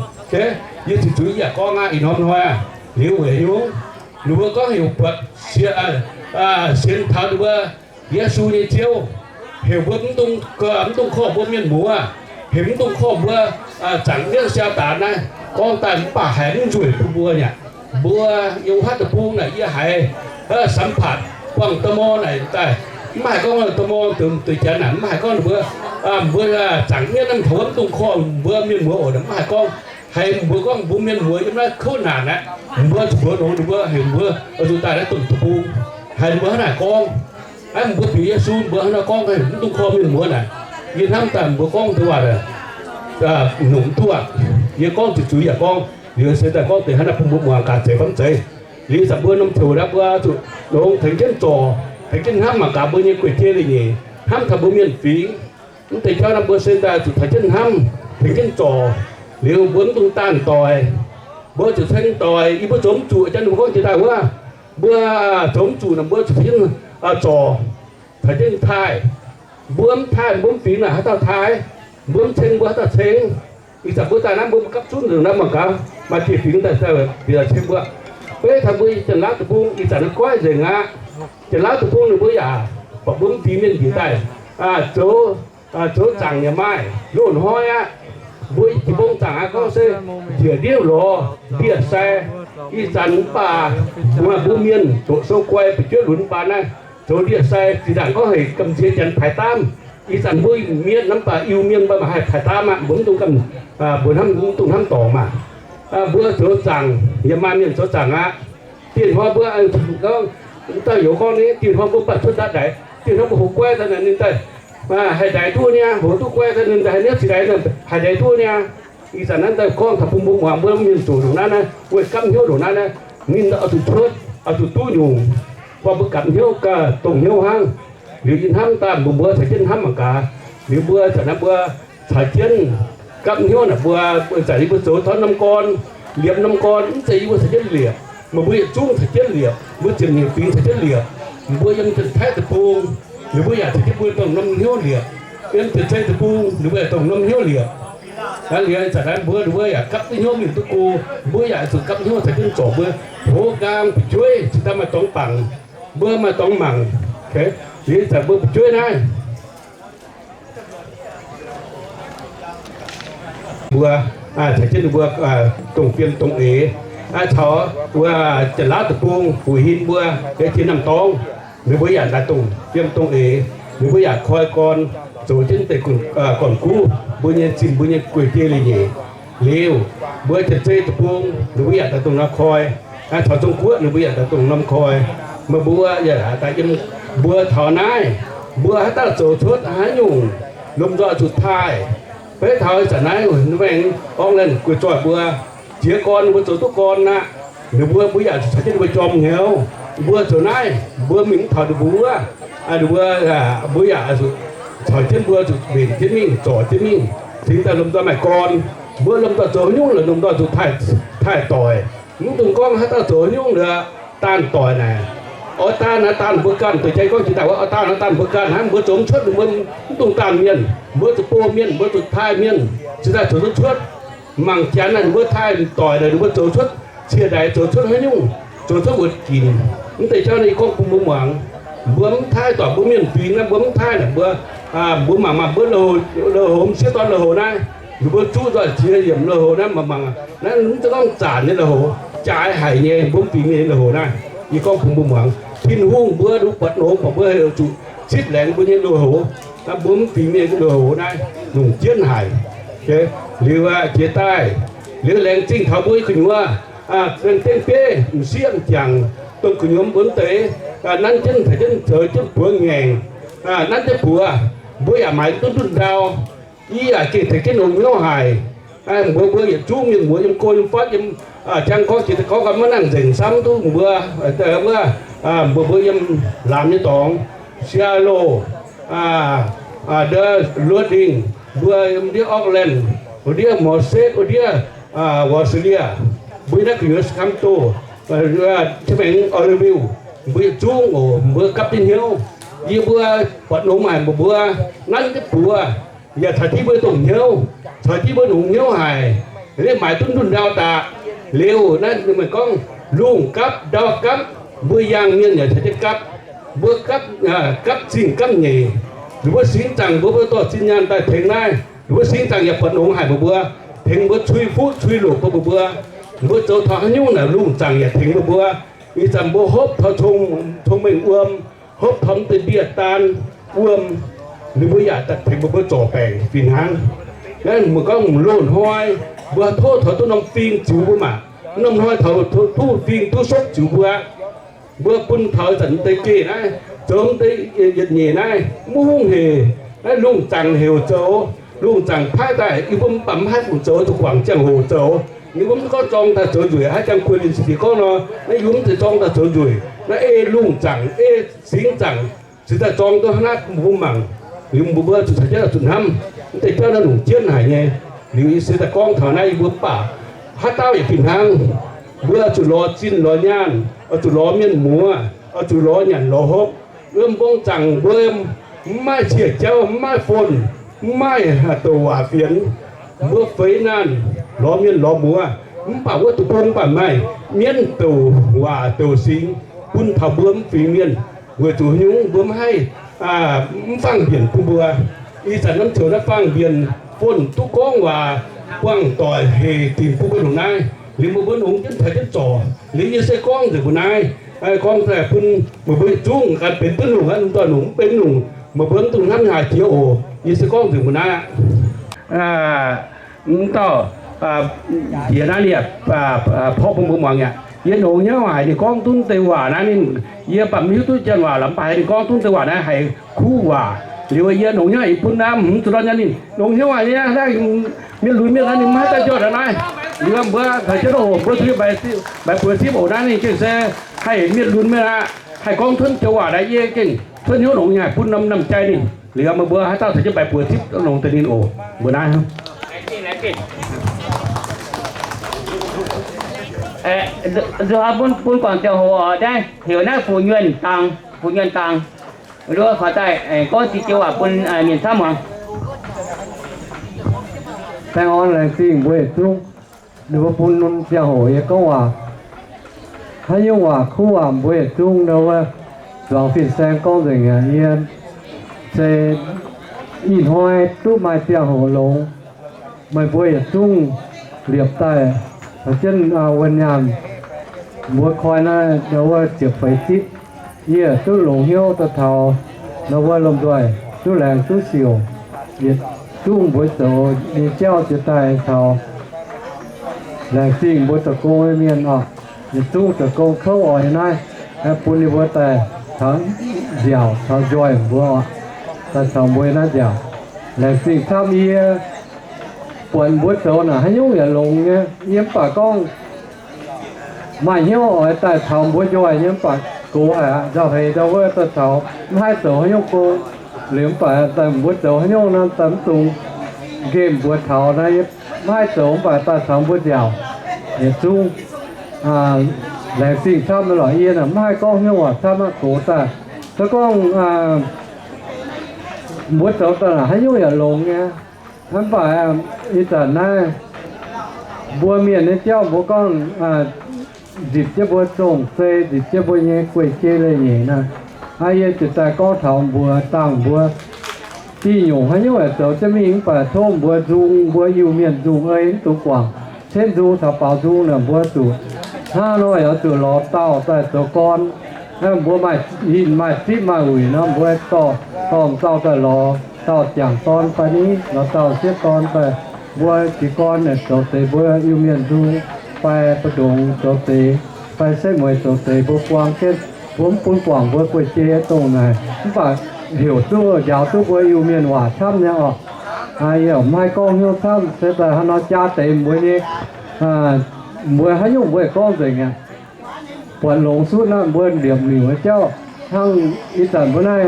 Yie ziqc zuiz yaac gorngv aqv. Ih norm hnoi aah, liuz weic nyungc ninh mbuo gorngv heuc buatc sienx taux ninh mbuo Yesu nyei Ziouv, heuc mbuo mv dungx, mv dungx korv mbuo mienh muoz, heuc mv dungx korv mbuo zaangc mienv Saadaan naaiv. Gorngv daaih mv baac haiz mv nzueic bun mbuo nyei aqv. Mbuo yiem wuov haav deic-bung naaic yie haiz สัมภาษณ์ buangh dorh mor naaic daaih, mv haih gorngv dorh mor deix janx naaic, mv haih gorngv ninh mbuo, mbuo zaangc mienv naaiv taux wuov mv dungx korv mbuo mienh muoz oc, mv haih gorngv. Haiz mbuo gorngv mbuo mienh muoz yiem naaiv kouv naanc aqv, mbuo zuqc mbuox longx ninh mbuo, heuc mbuo oix zuqc daaih naaiv domh deic-bung. Haiz ninh mbuo hnangv naaic gorngv, aa, mbuo bieqc Yesu mbuo hnangv naaiv gorngv, mv dungx korv mienh muoz naaic. Yie hnamv daaih mbuo gorngv deix waac nongc duqv aqv. Yie gorngv ziqc zuiz yaac gorngv, liuz se daaih gorngv deix hnangv naaiv bun mbuo muangx gaax zeiz fai mv zeiz. Liuz zanc mbuo norm ziouc naaiv mbuo zuqc longx tengx jienv zorc, tengx jienv hnamv mangc gaax mbuo nyei guei-jei leiz-nyeic, hnamv taux mbuo mienh fingx. Mv deix jauv naaiv mbuo se daaih zuqc taux jienv hnamv, tengx jienv zorc. Liuz mbuo mv dungx daanh doic, mbuo zuqc ceng doic. Yie mbuo zoux mv zuqc, jangv ninh mbuo gorngv jiex daaih wuov, mbuo zoux mv zuqc naaic mbuo zuqc taux jienv zorc, taux jienv taaih. Mbuo mv taaih mbuo mv fingx naaic haaix dauh taaih? Mbuo mv ceng mbuo haaix dauh ceng? Ih zanc mbuo daaih naaiv mbuo gapv zunv nzengc naaiv mangc gaax, maaih dieh fingx daaih bieqc ceng mbuo. Beiv taux mbuo Janx-Laauv deic-bung ih zanc naaiv goiv nzengc aqv. Janx-Laauv deic-bung ninh mbuo yaac buatc mbuo mv fingx mienh njiec daaih zoux, zoux zaangc yaac maaih loz-hnoi aqv. Mbuo jiex mbong zaangc aqv, gorngv se njiec ndiev lorz ndie-sai. Ih zanc mv baac mbuo mienh doqc sou guai fu'jueiv lunx mv baac naaiv zoux ndie-sai, zinh ndaangc gorngv heuc gamh nziex Janx paaiv daamv. Ih zanc mbuo mienh mv baac Iu-Mienh mv baac maiv haih paaiv daamv aqv. Mbuo mv dungx, mbuo hnamv, mv dungx hnamv dorngc maah. Mbuo zoux zaangc yaac maaih mienh zoux zaangc aqv. Dieh hnoi mbuo gorngv dauh youz gorngv nyei, dieh hnoi mbuo mv baac cuotv ndaav ndaix, dieh hnoi mbuo hoz guai daaih naaic ninh daaih haih ndaix duqv niaa, hoz duqv guai daaih ninh daaih haih niouv zinh ndaix, haih ndaix duqv niaa. Ih zanc naaiv daaih gorngv taux bun mbuo muangx, mbuo mienh zoqc ndongc naaiv naaiv, weic gapv hnyouv ndongc naaiv naaiv, ninh oix zuqc cuotv, oix zuqc duqv nyungc, bun mbuo gapv hnyouv gauh dongh hnyouv hnangv. Liuz yie hnamv daaih mbuox mbuo caux jienv hnamv mangc gaax. Liuz mbuo zanc naaiv mbuo caux jienv gapv hnyouv naaic mbuo, zanc yie mbuo zoux taux norm gorn, liepc norm gorn, mv zeiz yie mbuo caux jienv liepc, meih mbuo yietc zungv caux jienv liepc, mbuo ziepc nyeic fingx caux jienv liepc. Mbuo yiem Janx-Taiv deic-bung, ninh mbuo yaac caux jienv mbuo dongh norm hnyouv liepc. Yiem Janx-Zei deic-bung ninh mbuo yaac dongh norm hnyouv liepc. Liuz zanc naaiv mbuo, ninh mbuo yaac gapv duqv hnyouv mingh duqv go, mbuo yaac zuqc gapv hnyouv caux jienv zorc mbuo. Hoz nqaang fu'jueiv cingx daaih maaih dorngx bangc, mbuo maaih dorngx mangc. Liuz zanc mbuo fu'jueiv naaiv mbuo caux jienv ninh mbuo dongh fiem dongh eix, caux wuov Janx-Laauv deic-bung, Fu-Hin mbuo, yie jiex Namh Dorngv, ninh mbuo yaac daaih dongh fiem dongh eix, ninh mbuo yaac koi gorn, zoux jienv deix gorn-guv mbuo nyei zinh, mbuo nyei guei-jei leiz-nyeic. Liuz mbuo Janx-Zei deic-bung ninh mbuo yaac daaih dongh norm koi, caux Zong-Guoqv ninh mbuo yaac daaih dongh norm koi. Meih mbuo yaac daaih yiem mbuo taux naaiv, mbuo haaix dauh zoux cuotv haaix nyungc lomh nzoih zuqc taaih. Beiv taux ih zanc naaiv, maengx Auckland guei zoih mbuo, jiex gorn mbuo zoux duqv gorn aqv. Ninh mbuo, mbuo yaac zuqc caux jienv ninh mbuo jorm hnyouv. Mbuo zoux naaiv, mbuo mingh mv taux ninh mbuo wuov, ninh mbuo, mbuo yaac zuqc caux jienv mbuo zuqc mbenc jienv mingh, zorc jienv mingh, cingx daaih lomh nzoih maaih gorn. Mbuo lomh nzoih zoux haaix nyungc lorqc, lomh nzoih zuqc taaih, taaih doic. Mv dungx gorngv haaix dauh zoux haaix nyungc lorqc, daanh doic naaic. Oix daanh naaiv daanh mbuo ganh, deix jai gorngv jiex daaih wuov, oix daanh naaiv daanh mbuo ganh hnangv, mbuo zoux mv cuotv, mbuo mv dungx daanh mienh, mbuo zuqc bouh mienh, mbuo zuqc taaih mienh, cingx daaih zoux duqv cuotv. Mangc janx naaic, ninh mbuo taaih doic naaic, ninh mbuo zoux cuotv cie-ndaix, zoux cuotv haaix nyungc, zoux cuotv wuoqc ginc. Mv deix jauv naaiv yie gorngv bun mbuo muangx. Mbuo mv taaih doic, mbuo mienh fingx naaiv, mbuo mv taaih naaic, mbuo, mbuo mangc maah, mbuo lui-houx, lui-houx, m'sieqv dorn lui-houx naaiv, ninh mbuo zuqv nzoih jiex yiemc lui-houx naaiv, mangc maah, naaiv mv zeiz gorngv zanc nyei lui-houx, jaaix haic nyei, mbuo mv fingx mienh nyei lui-houx naaiv. Yie gorngv bun mbuo muangx, Tin-Hungh mbuo nduqc buatc nongx, mv baac mbuo heuc zuqc zipv laengz mbuo nyei lui-houx, naaiv mbuo mv fingx mienh lui-houx naaiv, lungh jienv haic. Liuz aqv, jiex daaih, liuz laengz zingh taux mbuo nyei gu'nyuoz, laengz zingh bieiv m'sieqv m'jangc, dongh gu'nyuoz mbuo mv deix, nanv jienv, taux jienv zoux jienv buoz ngaengc, nanv jienv buoz, mbuo yaac maaiz duqv ndunh ndau. Yie yaac gengh tengx jienv longx hnyouv haic. Mbuox mbuo yietc zungv mienh muoz yiem go yiem fatv yiem, jang gorngv jiex gorngv gau maiv nangc nzengc samv duqv mbuo, wuov, mbuox mbuo yiem laamz nyei dorngx, Seattle, ndiev Redding, mbuo yiem ndiev Oakland, wuov ndiev Merced, wuov ndiev Visalia, mbuo naaiv gu'nyuoz Sacramento, maengx Oroville, mbuo yietc zungv oc, mbuo gapv jienv hnyouv. Yie mbuo buatc longx haic mbuox mbuo, nanv jienv buoz, yaac caux jienv mbuo dongh hnyouv, caux jienv mbuo longx hnyouv haic, liemh maaiz duqv ndunh ndau daaih. Liuz naaiv meih gorngv lungh gapv ndau gapv, mbuo yangh mienh yaac caux jienv gapv. Mbuo gapv, gapv zingh gapv nyeic. Ninh mbuo singx zaangc mbuo, mbuo dorh zinh nyaanh daaih tengx naaiv. Ninh mbuo singx zaangc yaac buatc longx haic mbuox mbuo, tengx mbuo cui fuqv cui loqc bun mbuox mbuo. Mbuo zoux taux haaix nyungc naaic lungh zaangc yaac tengx mbuox mbuo. Ih zanc mbuo hopv taux cong-mengh wuom, hopv taux mv deix ndie-daan wuom, ninh mbuo yaac daaih tengx mbuox mbuo zorc baengc fih hnangv. Naaiv meih gorngv loz-hnoi mbuo tov taux duqv norm fing ziux mbuo maah. Norm hnoi taux duqv fing duqv sopv ziux mbuo aqv. Mbuo bun taux ih zanc mv deix geh naaiv, zoux mv deix yietc nyeic naaiv, mv hungh hec, naaiv lungh zaangc heuc zoux, lungh zaangc paaiv daaih, yie mbuo mv baac mv haih fungc zoux, zuqc guangc ziangh hoc zoux. Ninh mbuo mv zeiz gorngv zorng daaih zoux nzueic, haaix jangx kuh ninh cingx dingc gorngv nor, naaiv yie mbuo mv zeiz zorng daaih zoux nzueic. Naaiv ei lungh zaangc, ei singx zaangc, cingx daaih zorng duqv hnangv naaiv bun mbuo mangc. Liuz mbuo zuqc caux jienv zuqc hnamv, mv deix jauv naaiv longc jienv haic nyei. Liuz yie se daaih gorngv taux naaiv yie mbuo mv baac haaix dauh yaac fih hnangv. Mbuo oix zuqc lorz zinh lorz nyaanh, oix zuqc lorz mienh muoz, oix zuqc lorz nyanc lorz hopv. Wuom mbong zaangc mbuo mv maaih cie jauv, mv maaih phone, mv maaih douc waac fienx. Mbuo feix naanh lorz mienh lorz muoz, mv baac wuov duqv bung mv baac maaih mienv douc waac douc singx bun taux mbuo mv fingx mienh. Weic zuqc haaix nyungc mbuo mv haih, mv fangh mbienc bun mbuo. Ih zanc norm ziouc naaiv fangh mbienc, phone duqv gorngv waac, buangh doic hec dingc bun mbuo longc naaiv. Liuz mbuo mbuo longx jienv taux jienv zorc. Liuz yie se gorngv nzengc mbuo naaiv, gorngv daaih bun meih mbuo yietc zungv ganh benx duqv longc aqv, lungh doic longc mv benx longc, meih mbuo mv dungx hnamv haaix jiex oc. Yie se gorngv nzengc mbuo naaiv aqv. Mv dauh njiec naaiv liepc porv bun mbuo muangx aqv. Yie longx hnyouv haic ninh gorngv duqv deix waac naaiv ninh, yie baac mv hiuv duqv janx waac lorqc, mv baac haiz ninh gorngv duqv deix waac naaiv haiz kuv waac. Liuz yie longx hnyouv haic, yie bun naaiv hmz zuqc lorz nyanc ninh longx hnyouv haic nyei. Mienh lunx mienh naaiv ninh mv haih daaih njormh naaiv. Liuz mbuo caux jienv oc, mbuo caux jienv mbaix buoz zipv oc. Naaiv ninh gengh se haih mienh lunx mienh aqv, haih gorngv cuotv joux waac naaiv yie gengh cuotv hnyouv longx haic bun norm, norm jai ninh. Liuz meih mbuo haaix dauh caux jienv mbaix buoz zipv longx deix ninh oc. Mbuo naaiv nzunc bun, bun guangc ziangh hoc oc, naaiv heuc naaiv Fu Nyuonh Dangh, Fu Nyuonh Dangh. Nduov faaux daaih gorngv ziex joux waac bun mienh camv muangx. Baengh orn laengz zingh mbuo yietc zungv. Ninh mbuo bun ziangh hoc yie gorngv waac, haaix nyungc waac kuv waac mbuo yietc zungv nor wuov, zuangx fin-saeng gorngv nzengc aqv. Yie se ih hnoi duqv maaih ziangh hoc longx, meih mbuo yietc zungv liepc daaih caux jienv wuonh nyaanh mbuo koi naaiv wuov ziepc feix zipv. Yie duqv longc hnyouv daaih taux nor wuov lomh nzoih duqv laengz duqv siouc, yietc zungv mbuo zoux nyei jauv jiex daaih taux laengz zingh mbuo zoux gong nyei mienh oc. Yietc zungv zoux gong kouv oc. Yie naaiv bun ninh mbuo daaih taux nziaauc taux nzoih mbuo oc, daaih taux mbuo naaiv nziaauc. Laengz zingh camv yie, buatc mbuo zoux naaic haaix nyungc yaac longx nyei. Yie mv baac gorngv maaih hnyouv oix daaih taux mbuo njoih nyei, mv baac gox haic aqv, nzauh heix ndau wuov daaih taux mv haih zoux haaix nyungc go. Liuz mv baac daaih mbuo zoux haaix nyungc nor daaih mv dungx nqemh mbuox taux naaiv, mv haih zoux mv baac daaih taux mbuo nziaauc yietc zungv laengz zingh camv lorqc. Yie naaic mv haih gorngv hnyouv waac camv aqv, gox daaih. Se gorngv mbuo zoux daaih naaic haaix nyungc yaac longx nyei. Mv baac ih zanc naaiv mbuo mienh nyei jauv mbuo gorngv nzipc jienv mbuo zong-zei, nzipc jienv mbuo nyei guei-jei leiz-nyeic naaic, yie ziouc daaih gorngv taux mbuox dangh mbuo diuh nyungc haaix nyungc yaac zoux jienv mingh, mv baac tov mbuo nzung, mbuo Iu-Mienh nzung ei mv dungx guangc, cetv nzung caux baaux nzung naaic mbuo zuqc hnangv nor yaac zuqc lorz dauh daaih zoux gorn. Mbuo maaih hin maaih zipv maaih uix nor, mbuo dorh, dorh dauh daaih lorz dauh jangc dorn fai ni, lorz dauh sieqv dorn daaih. Mbuo jiez gorn zoux deix mbuo Iu-Mienh nzung fai mbu'ndongx zoux deix fai setv mueiz zoux deix mbuo buang jienv, mbuo mv bun guangc mbuo guei-jei dongh naaic. Mv baac heuc duqv njaaux duqv mbuo Iu-Mienh waac camv nyei oc. Yie mv haih gorngv hnyouv camv, se daaih hnangv nor jaa deix mbuo nyei, mbuo haaix nyungc mbuo gorngv nzengc aqv. Buatc longx sutv naaiv mbuo liepc miuc nyei jauv, hnangv ih zanc mbuo naaiv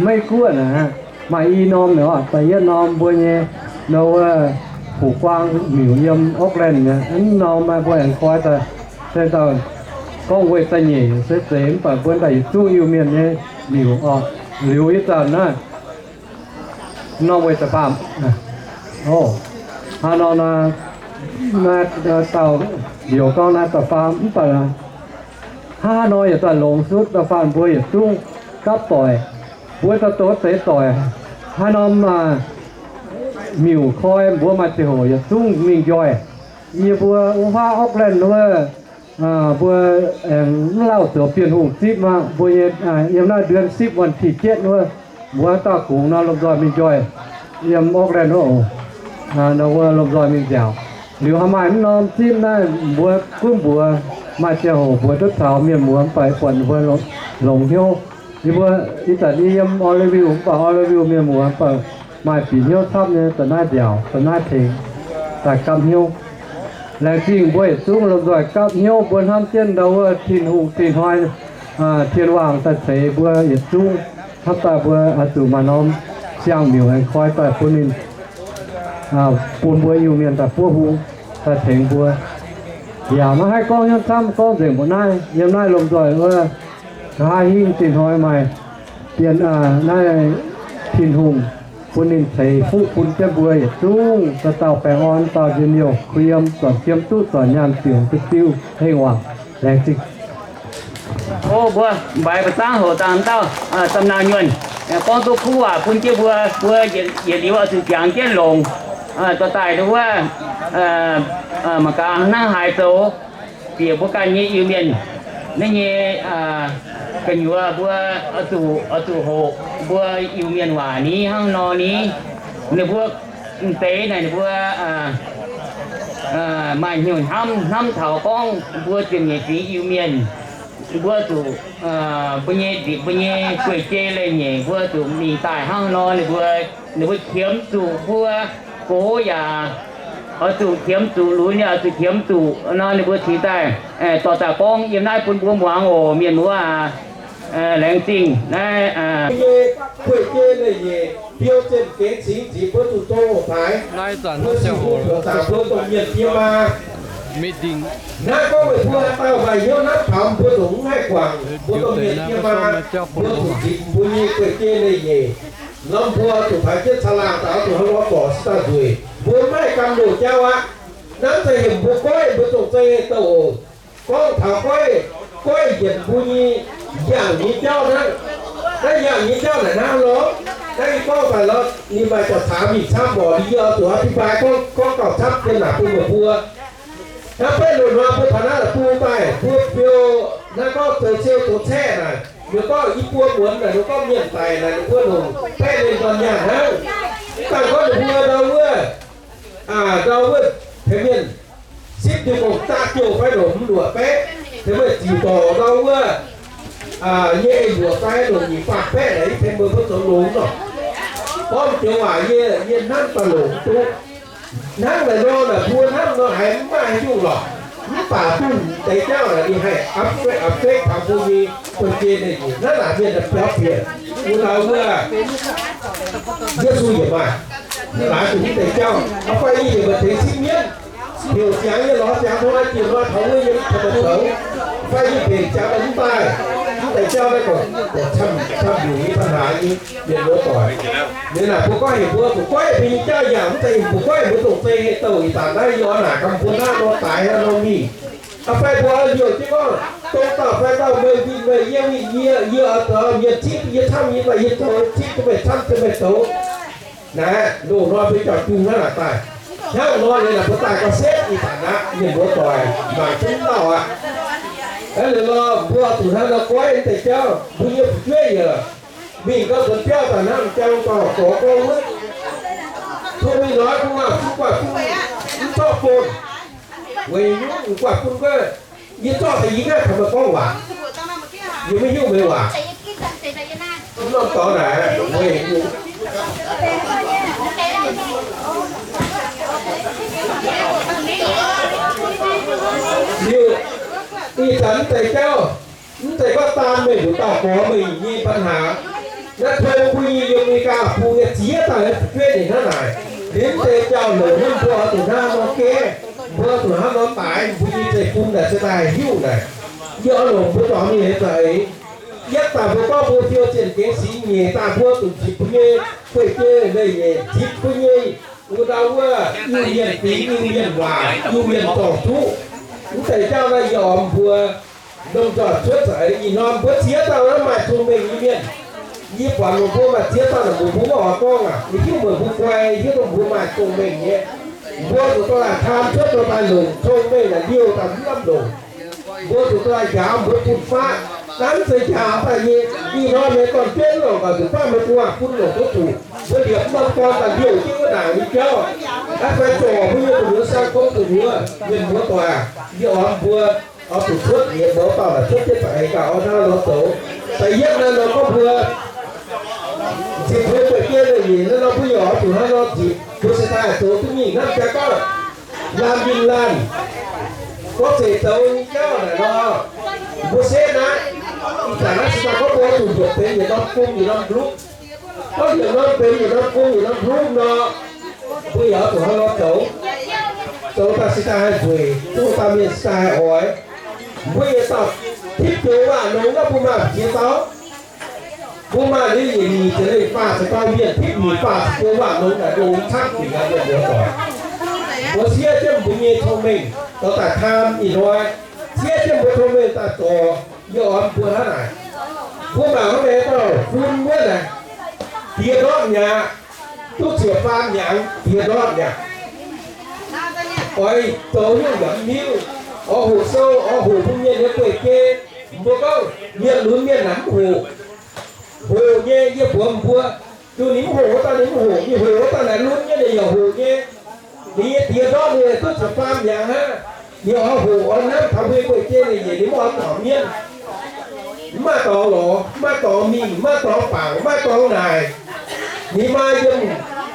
Meiv Guoqv naaic, maaih i norm miuc oc. Da'yietv norm mbuo nyei nor wuov Fu Guang miuc yiem Auckland nyei. Mv norm maaih mbuo aengx koi daaih, se daaih gorngv weic da'nyeic se zeiz, mv baac mbuo daaih yietc zungv Iu-Mienh nyei miuc oc. Liuz ih zanc naaiv norm weic da'faam, o, haaix nor naaiv, naaiv dauh liouc gorngv naaiv da'faam, mv baac hnangv haaix nor yaac daaih longx sutv da'faam mbuo yietc zungv gapv doic. Mbuo daaih douz deix doic, haaix norm miuc koi mbuo maaih ziangh hoc yietc zungv mingh njoih. Yie mbuo wuov faav Auckland wuov, mbuo aengx mv lauh zoux Bienh Hungh zipv aqv. Mbuo nyei yiem naaiv เดือนสิบ วันที่เจ็ด wuov, mbuo dauh kungx nor lomh nzoih mingh njoih yiem Auckland wuov oc. Nor wuov lomh nzoih mingh nziaauc. Liuz haaix maaih mv norm zipv naaiv mbuo gunv mbuox, maaih ziangh hoc mbuox duqv taux mienh muoz mv baac buatc mbuo longx hnyouv. Yie mbuo ih zanc yie yiem Oreilly mv baac Oreilly mienh muoz mv baac maaih bieqc hnyouv camv nyei, da'naaiv nziaauc, da'naaiv tengx daaih gapv hnyouv. Laengz zingh mbuo yietc zungv lomh nzoih gapv hnyouv, mbuo hnamv jienv ndau wuov Tin-Hungh zinh hnoi, Tien Waangc daaih ceix mbuo yietc zungv, hnamv daaih mbuo oix zuqc maaih norm siang-miuc aengx koi daaih bun ninh, bun mbuo Iu-Mienh daaih buov hung, daaih tengx mbuo. Yaac maiv haih gorngv hnyouv camv, gorngv nzengc mbuoqc naaiv. Yiem naaiv lomh nzoih wuov nqa'haav hingv zinh hnoi maaih dien naaiv Tin-Hungh bun ninh ceix fuqv bun jienv mbuo yietc zungv dauh dauh baengh orn, dauh njien-youh kuh yiem, zornc jiem duqv, zornc nyaanh ziouc duqv diuv hengh waangc. Laengz zingh. O mbuo mbaix ba'zangv hoc dangh dauh Zam Naang Nyuonh gorngv duqv kuv waac bun jienv mbuo, mbuo yietc liuz oix zuqc jangx jienv longx, dorh daaih wuov mangc gaax hnangv haaix zoux bieqc mbuo ganh nyei Iu-Mienh naaiv nyei gu'nyuoz mbuo oix zuqc, oix zuqc hoqc mbuo Iu-Mienh waac ni hnangv nor ni. Ninh mbuo m'deix naaic ninh mbuo maaih hnyouv hnamv, hnamv taux gorngv mbuo ziepc nyeic fingx Iu-Mienh, mbuo zuqc, mbuo nyei nzipc, mbuo nyei guei-jei leiz-nyeic, mbuo zuqc mingh daaih hnangv nor, ninh mbuo, ninh mbuo qiemx zuqc mbuo gox yaac oix zuqc qiemx zuqc, lunx yaac oix zuqc qiemx zuqc nor, ninh mbuo cingx daaih dorh daaih gorngv yiem naaiv bun mbuo muangx oc, mienh muoz aac. Laengz zingh naaiv nyei guei-jei leiz-nyeic, biou zinh gengx cingx zipc mbuo zuqc tong hoc taaix. Mbuo sic mbuo buoqc zaangc mbuo domh mienh fiem maa. Naaiv gorngv meih mbuo haaix dauh maaih hnyouv hnamv taux mbuo ndongc mv haih guangc mbuo domh mienh fiem maa, mbuo zuqc zipc mbuo nyei guei-jei leiz-nyeic. Norm mbuo zuqc paaix jienv caangh laangh daaih oix zuqc hnangv nor borqc se dauh nzueic. Mbuo mv haih gamh ndoh jauv aqv. Hnamv daaih heuc mbuo goiv, mbuo zong-zeiv douh oc. Gorngv taux goiv, goiv yienc mbuo nyei yangh nyei jauv hnangv. Naaiv yangh nyei jauv naaic hnangv nor, naaiv yie gorngv daaih lorqc, ninh maaih jauv-caax mingh camv morc, ninh yie oix zuqc oix bun mbuo gorngv, gorngv gauh camv dien naaic bun meih mbuo. Hnangv beiv loz-hnoi mbuo taux naaiv la'buo daaih, mbuo biou naaiv gorngv zoux siou zoux caeqv naaic, ninh gorngv i buo muonz naaic, ninh gorngv mienh daic naaic, ninh mbuo longc baeqv mienh dorn nyaanh hnangv. Mv baac gorngv ninh mbuo ndau wuov, ndau wuov tengx mienh sipv diuh gong zaqv jouh fai longc mv luoqc baeqv, tengx meih ziux dorc ndau wuov nyei luoqc fai longc nyic faam baeqv naaic, tengx meih mbuo zoux longx nor. Gorngv joux waac yie, yie hnamv daaih longc duqv. Hnangv naaic nor, naaic mbuo hnamv nor haiz mv maaih haaix nyungc lorqc. Mv baac dunh deix jauv naaic ninh haih affect, affect taux mbuo nyei buonv-jien nyei nyic. Naaiv laaic mienh daaih biaux bieqc wuov dauh wuov, Yesu yaac maaih laaix zuqc mv deix jauv. Aa, fai yie heuc meih tengx sipv mienv, heuc ziangx yie lorz ziangx hnoi, diex hnoi taux wuov yie mv tengx meih zoux. Fai yie heuc ziangx meih mv daaih, mv deix jauv naaiv gorngv, gorngv camv, camv nyungc nyei ปัญหา nyei, mienh muoz doic. Ninh naaic mbuo goiv heuc mbuo zuqc goiv mbuo nyei jauv yaac mv zeiz mbuo goiv mbuo dongh zei heh douh ih zanc naaiv yie oix naaic gaax mbuo hnangv nor daix hnangv nor mingh. Aa, fai mbuo liouh jienv gorngv dongh dauh fai dauh meih winh meih yie winh yie, yie oix zoux mienh cipv yie camv yie maaih yie zoux, cipv duqv meih camv duqv meih zoux. Naaiv loz-hnoi mbuo jauv-jung hnangv naaic daaih. Hnangv nor liuz naaic mbuo daaih gauh setv ih zanc aqv, mienh muoz doic mangc zungv lauh aqv. Aa, liuz nor mbuo zuqc hnangv nor goiv mv deix jauv, mbuo nyei fu'jueiv yaac mingh gauh nzuonx biauv daaih hnangv jang dorh gorx gorngv wuov. Tov mingh nor gu'nguaaz fun guaaz fun mv zorqv bun. Weic nyungc guaaz fun guaaz, yie zorqv daaih yie ganh taux meih gorngv waac. Yie maiv hiuv meih waac. Norm dorngx naaic, weic nyungc liuz, ih zanc mv deix jauv, mv zeiz gorngv daan meih nduqc dauh gorx meih nyei ปัญหา. Naaiv tong mbuo nyei yiem America bung nyei ziex dauh fu'jueiv ninh hnangv naaic. Liuz mv deix jauv longc hnangv mbuo oix zuqc hnangv nor gaeqv, mbuo oix zuqc hnangv nor daix mbuo nyei zeiv-fun naaic se daaih hiuv naaic. Yie oix longc mbuo zuangx mingh nyei za'eix. Yietv daaih mbuo gorngv mbuo fiou zienh gengx singx nyeic daaih mbuo zuqc nzipc mbuo nyei guei-jei leih nyeic, nzipc mbuo nyei wuov ndau wuov Iu-Mienh fingx, Iu-Mienh waac, Iu-Mienh zorng-zuqv. Mv deix jauv naaiv yie oix mbuo lomh nzoih cuotv za'eix. Ih hnoi mbuo ziex dauh naaiv maaih cong-mengh nyei mienh. Yie buatc meih mbuo maaih ziex dauh naaic mbuo mbuo maiv oix gorngv aqv. Yie hiuv meih mbuo guai, hiuv duqv mbuo maaih cong-mengh nyei. Mbuo zuqc dorh daaih taan cuotv dorh daaih longc cong-mengh naaic liouh daaih mv lamh longc. Mbuo zuqc dorh daaih njaaux mbuo fun-faqv. Naaiv mv zeiz njaaux daaih nyei. Ih hnoi meih dorn-jueiv longc gauh zuqc baav meih gu'nguaaz fun longc duqv zuqc. Mbuo liepc norm gorn daaih liouh jienv wuov ndaangc nyei jauv. Naaiv fai zorc mbuo nyei gu'nyuoz, sang kouv gu'nyuoz, mienh muoz doic aac, yie oix mbuo oix zuqc cuotv yietc mouz dauh naaic cuotv jienv za'eix gauh oix hnangv nor zoux. Da'yietv naaiv nor gorngv mbuo nzipc mbuo guei-jei leih nyeic naaiv nor mbuo yaac oix zuqc hnangv nor nzipc. Mbuo se daaih zoux duqv mingh hnangv jaa gorngv laanh winh laanh, gorngv zeiz zoux nyei jauv naaic nor, mbuo setv naaiv. Ih zanc naaiv se daaih gorngv mbuo oix zuqc nduoqc benx yietc norm gong yietc norm nduqv. Gorngv yietc norm benx yietc norm gong yietc norm nduqv nor, mbuo yaac oix zuqc hnangv nor zoux. Zoux daaih se daaih haih nzueic, zoux daaih mienh se daaih haih oix. Mbuo yietc dauh tipv joux waac-longx naaiv mbuo maaih ziex dauh. Mbuo maaih liuz yietc nyic ziepc leih faah ziepc dauh mienh, tipv nyic faah ziepc joux waac-longx naaic mbuo mv caqv zuqc naaiv mienh muoz doic. Mbuo siev jienv mbuo nyei cong-mengh dorh daaih taan ih hnoi, siev jienv mbuo cong-mengh daaih zorc. Yie oix mbuo hnangv naaic, mbuo mangc hnangv meih dauh fun wuov naaic, diex ndortv mi'aqv, duqv ziepc faam hnyangx diex ndortv mi'aqv. Oix zoux hnyouv yaac mv hiuv, oix hoqc sou, oix hoqc bun mienh nyei guei-jei. Mbuo gorngv mienh lunx mienh naaic mv hoqc. Hoqc nyei, yie mbuox mbuo, duqv ninh mv hoqc wuov dauh ninh mv hoqc, ninh hoqc wuov dauh naaic lunx nyei ninh yaac hoqc nyei. Ninh nyei diex ndortv ninh duqv ziepc faam hnyangx hnangv. Ninh oix hoqc oix nanv taux mbuo nyei guei-jei ninh nyiec, ninh mv oix taux mienv. Mv maaih dorngx lorz, mv maaih dorngx mingh, mv maaih dorngx bangc, mv maaih dorngx naaic. Ninh maa yiem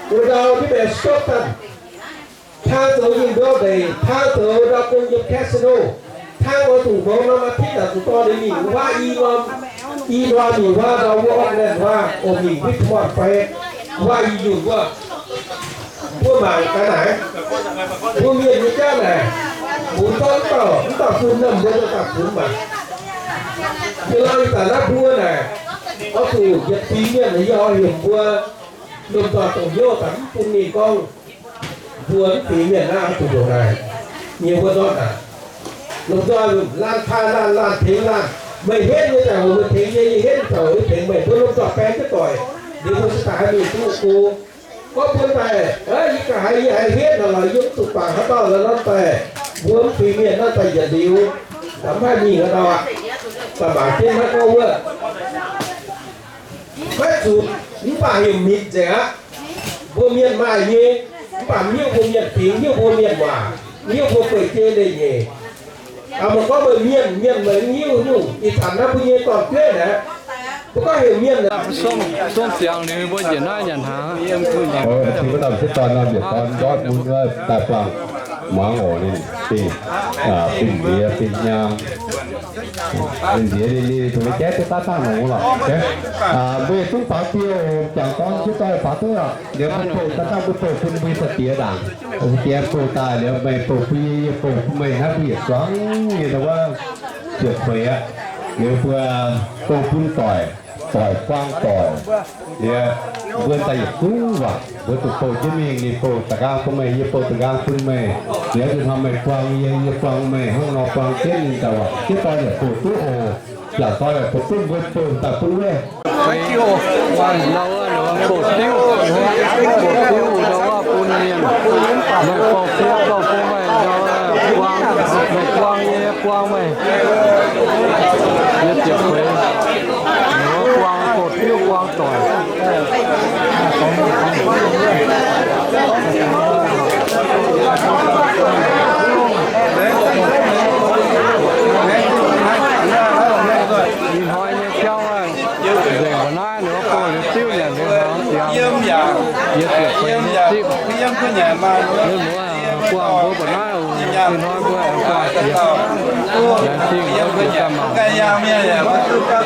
wuov ndau jienv mingh Stockton, tang zoux yiem mbuo ndeic, tang zoux ndau gong yiem casino, tang oix zuqc mouz norm อาทิตย์ naaic zuqc dorh ninh mingh wuov i norm, i norm mingh wuov ndau wuov Auckland wuov, oix mingh Richmond fai wuov i yunh wuov. Mbuo mangc gaax naaic, mbuo mienh nyei jauv naaic, mbuo zorqv mv dauh, mv dauh fun naaic mbuo daaih funx maah. Yie lorz ih zanc naaiv mbuo naaic, oix zuqc yietc fingx mienh naaic yie oix heuc mbuo lomh nzoih dongh hnyouv daaih mv bun ninh gorngv mbuo mv fingx mienh naaiv oix zuqc ndongc naaic, nyei mbuo ndortv naaic. Lomh nzoih laanh taaih laanh, laanh tengx laanh. Meih henv nyei daaih hoc meih tengx yie, yie henv daaih hoc yie tengx meih. Mbuo lomh nzoih baeng jienv doic, liuz mbuo se daaih haih mingh duqv go. Gorngv mbuo daaih, yie ganh haiz yie haiz henv naaic lorqc, yie mv zuqc bangc haaix dauh lorqc nor daaih, mbuo mv fingx mienh naaiv daaih yietc liuz, mv haih mingh haaix dauh aqv. Daaih mangc jienv naaiv gorngv wuov, maiv zuqc, mv baac heuc minc nzengc aqv. Mbuo mienh maaih nyei, mv baac mv hiuv mbuo mienh fingx, mv hiuv mbuo mienh waac, mv hiuv mbuo guei-jei leih nyeic. Aa, meih gorngv meih mienh, mienh meih mv hiuv nyungc. Ih zanc naaiv mbuo nyei dorn-jueiv naaiv, Mbuo gorngv heuc mienh, suonv ziangx liuz mbuo njiec naaiv nyanc hnaangx. Tin mbuo dauh m'sieqv dorn nor, mienh dorn ndortv mun wuov daaih buangh muangx oc. Ninh fingx ndiev fingx nyaam, ninh ndiev ninh ninh zuqc jaiv duqv daaih dangh longx lorqc. Mbuo yietc zungv faaux dieh, jangx dorn m'sieq dorn faaux duqv aqv. Liuz mbuo bouh daaih dangh mbuo bouh bun mbuo sai-diex ndaangc. Sai-diex bouh daaih liuz meih bouh bun yie, yie bouh bun meih, naaiv mbuo yietc zuangx nyei ndau wuov ziepc feix aqv. Liuz mbuo bouh bun doic, doic buang doic. Liuz mbuo daaih yietc zungv waac, mbuo zuqc bouh jienv mingh, ninh bouh da'nqaang bun meih, yie bouh da'nqaang bun meih. Liuz zuqc hnamv meih buang yie, yie buang meih, hnangv nor buang jienv ninh daaih waac. Jienv doic yaac bouh duqv oc. Yaac doic yaac bouh duqv, mbuo bouh daaih bun wuov. Bouh diuv, bouh diuv, ndau wuov bun mienh. Meih bouh fiev bouh bun meih, ndau wuov buang, meih buang yie, yie buang meih. Yie ziepc feix, buang bouh diuv buang doic. Ih hnoi nyei jauv nzengc mbuo naaiv ninh mbuo bouh liuz diuv nyanc liuz hnangv ziangx. Yie ziepc feix nyei zipv. Ninh mbuo buangh mbuo mbuo naaiv oc. Ih hnoi mbuo aengx buangh jiex. Laengz zingh mbuo jiex daaih mangc.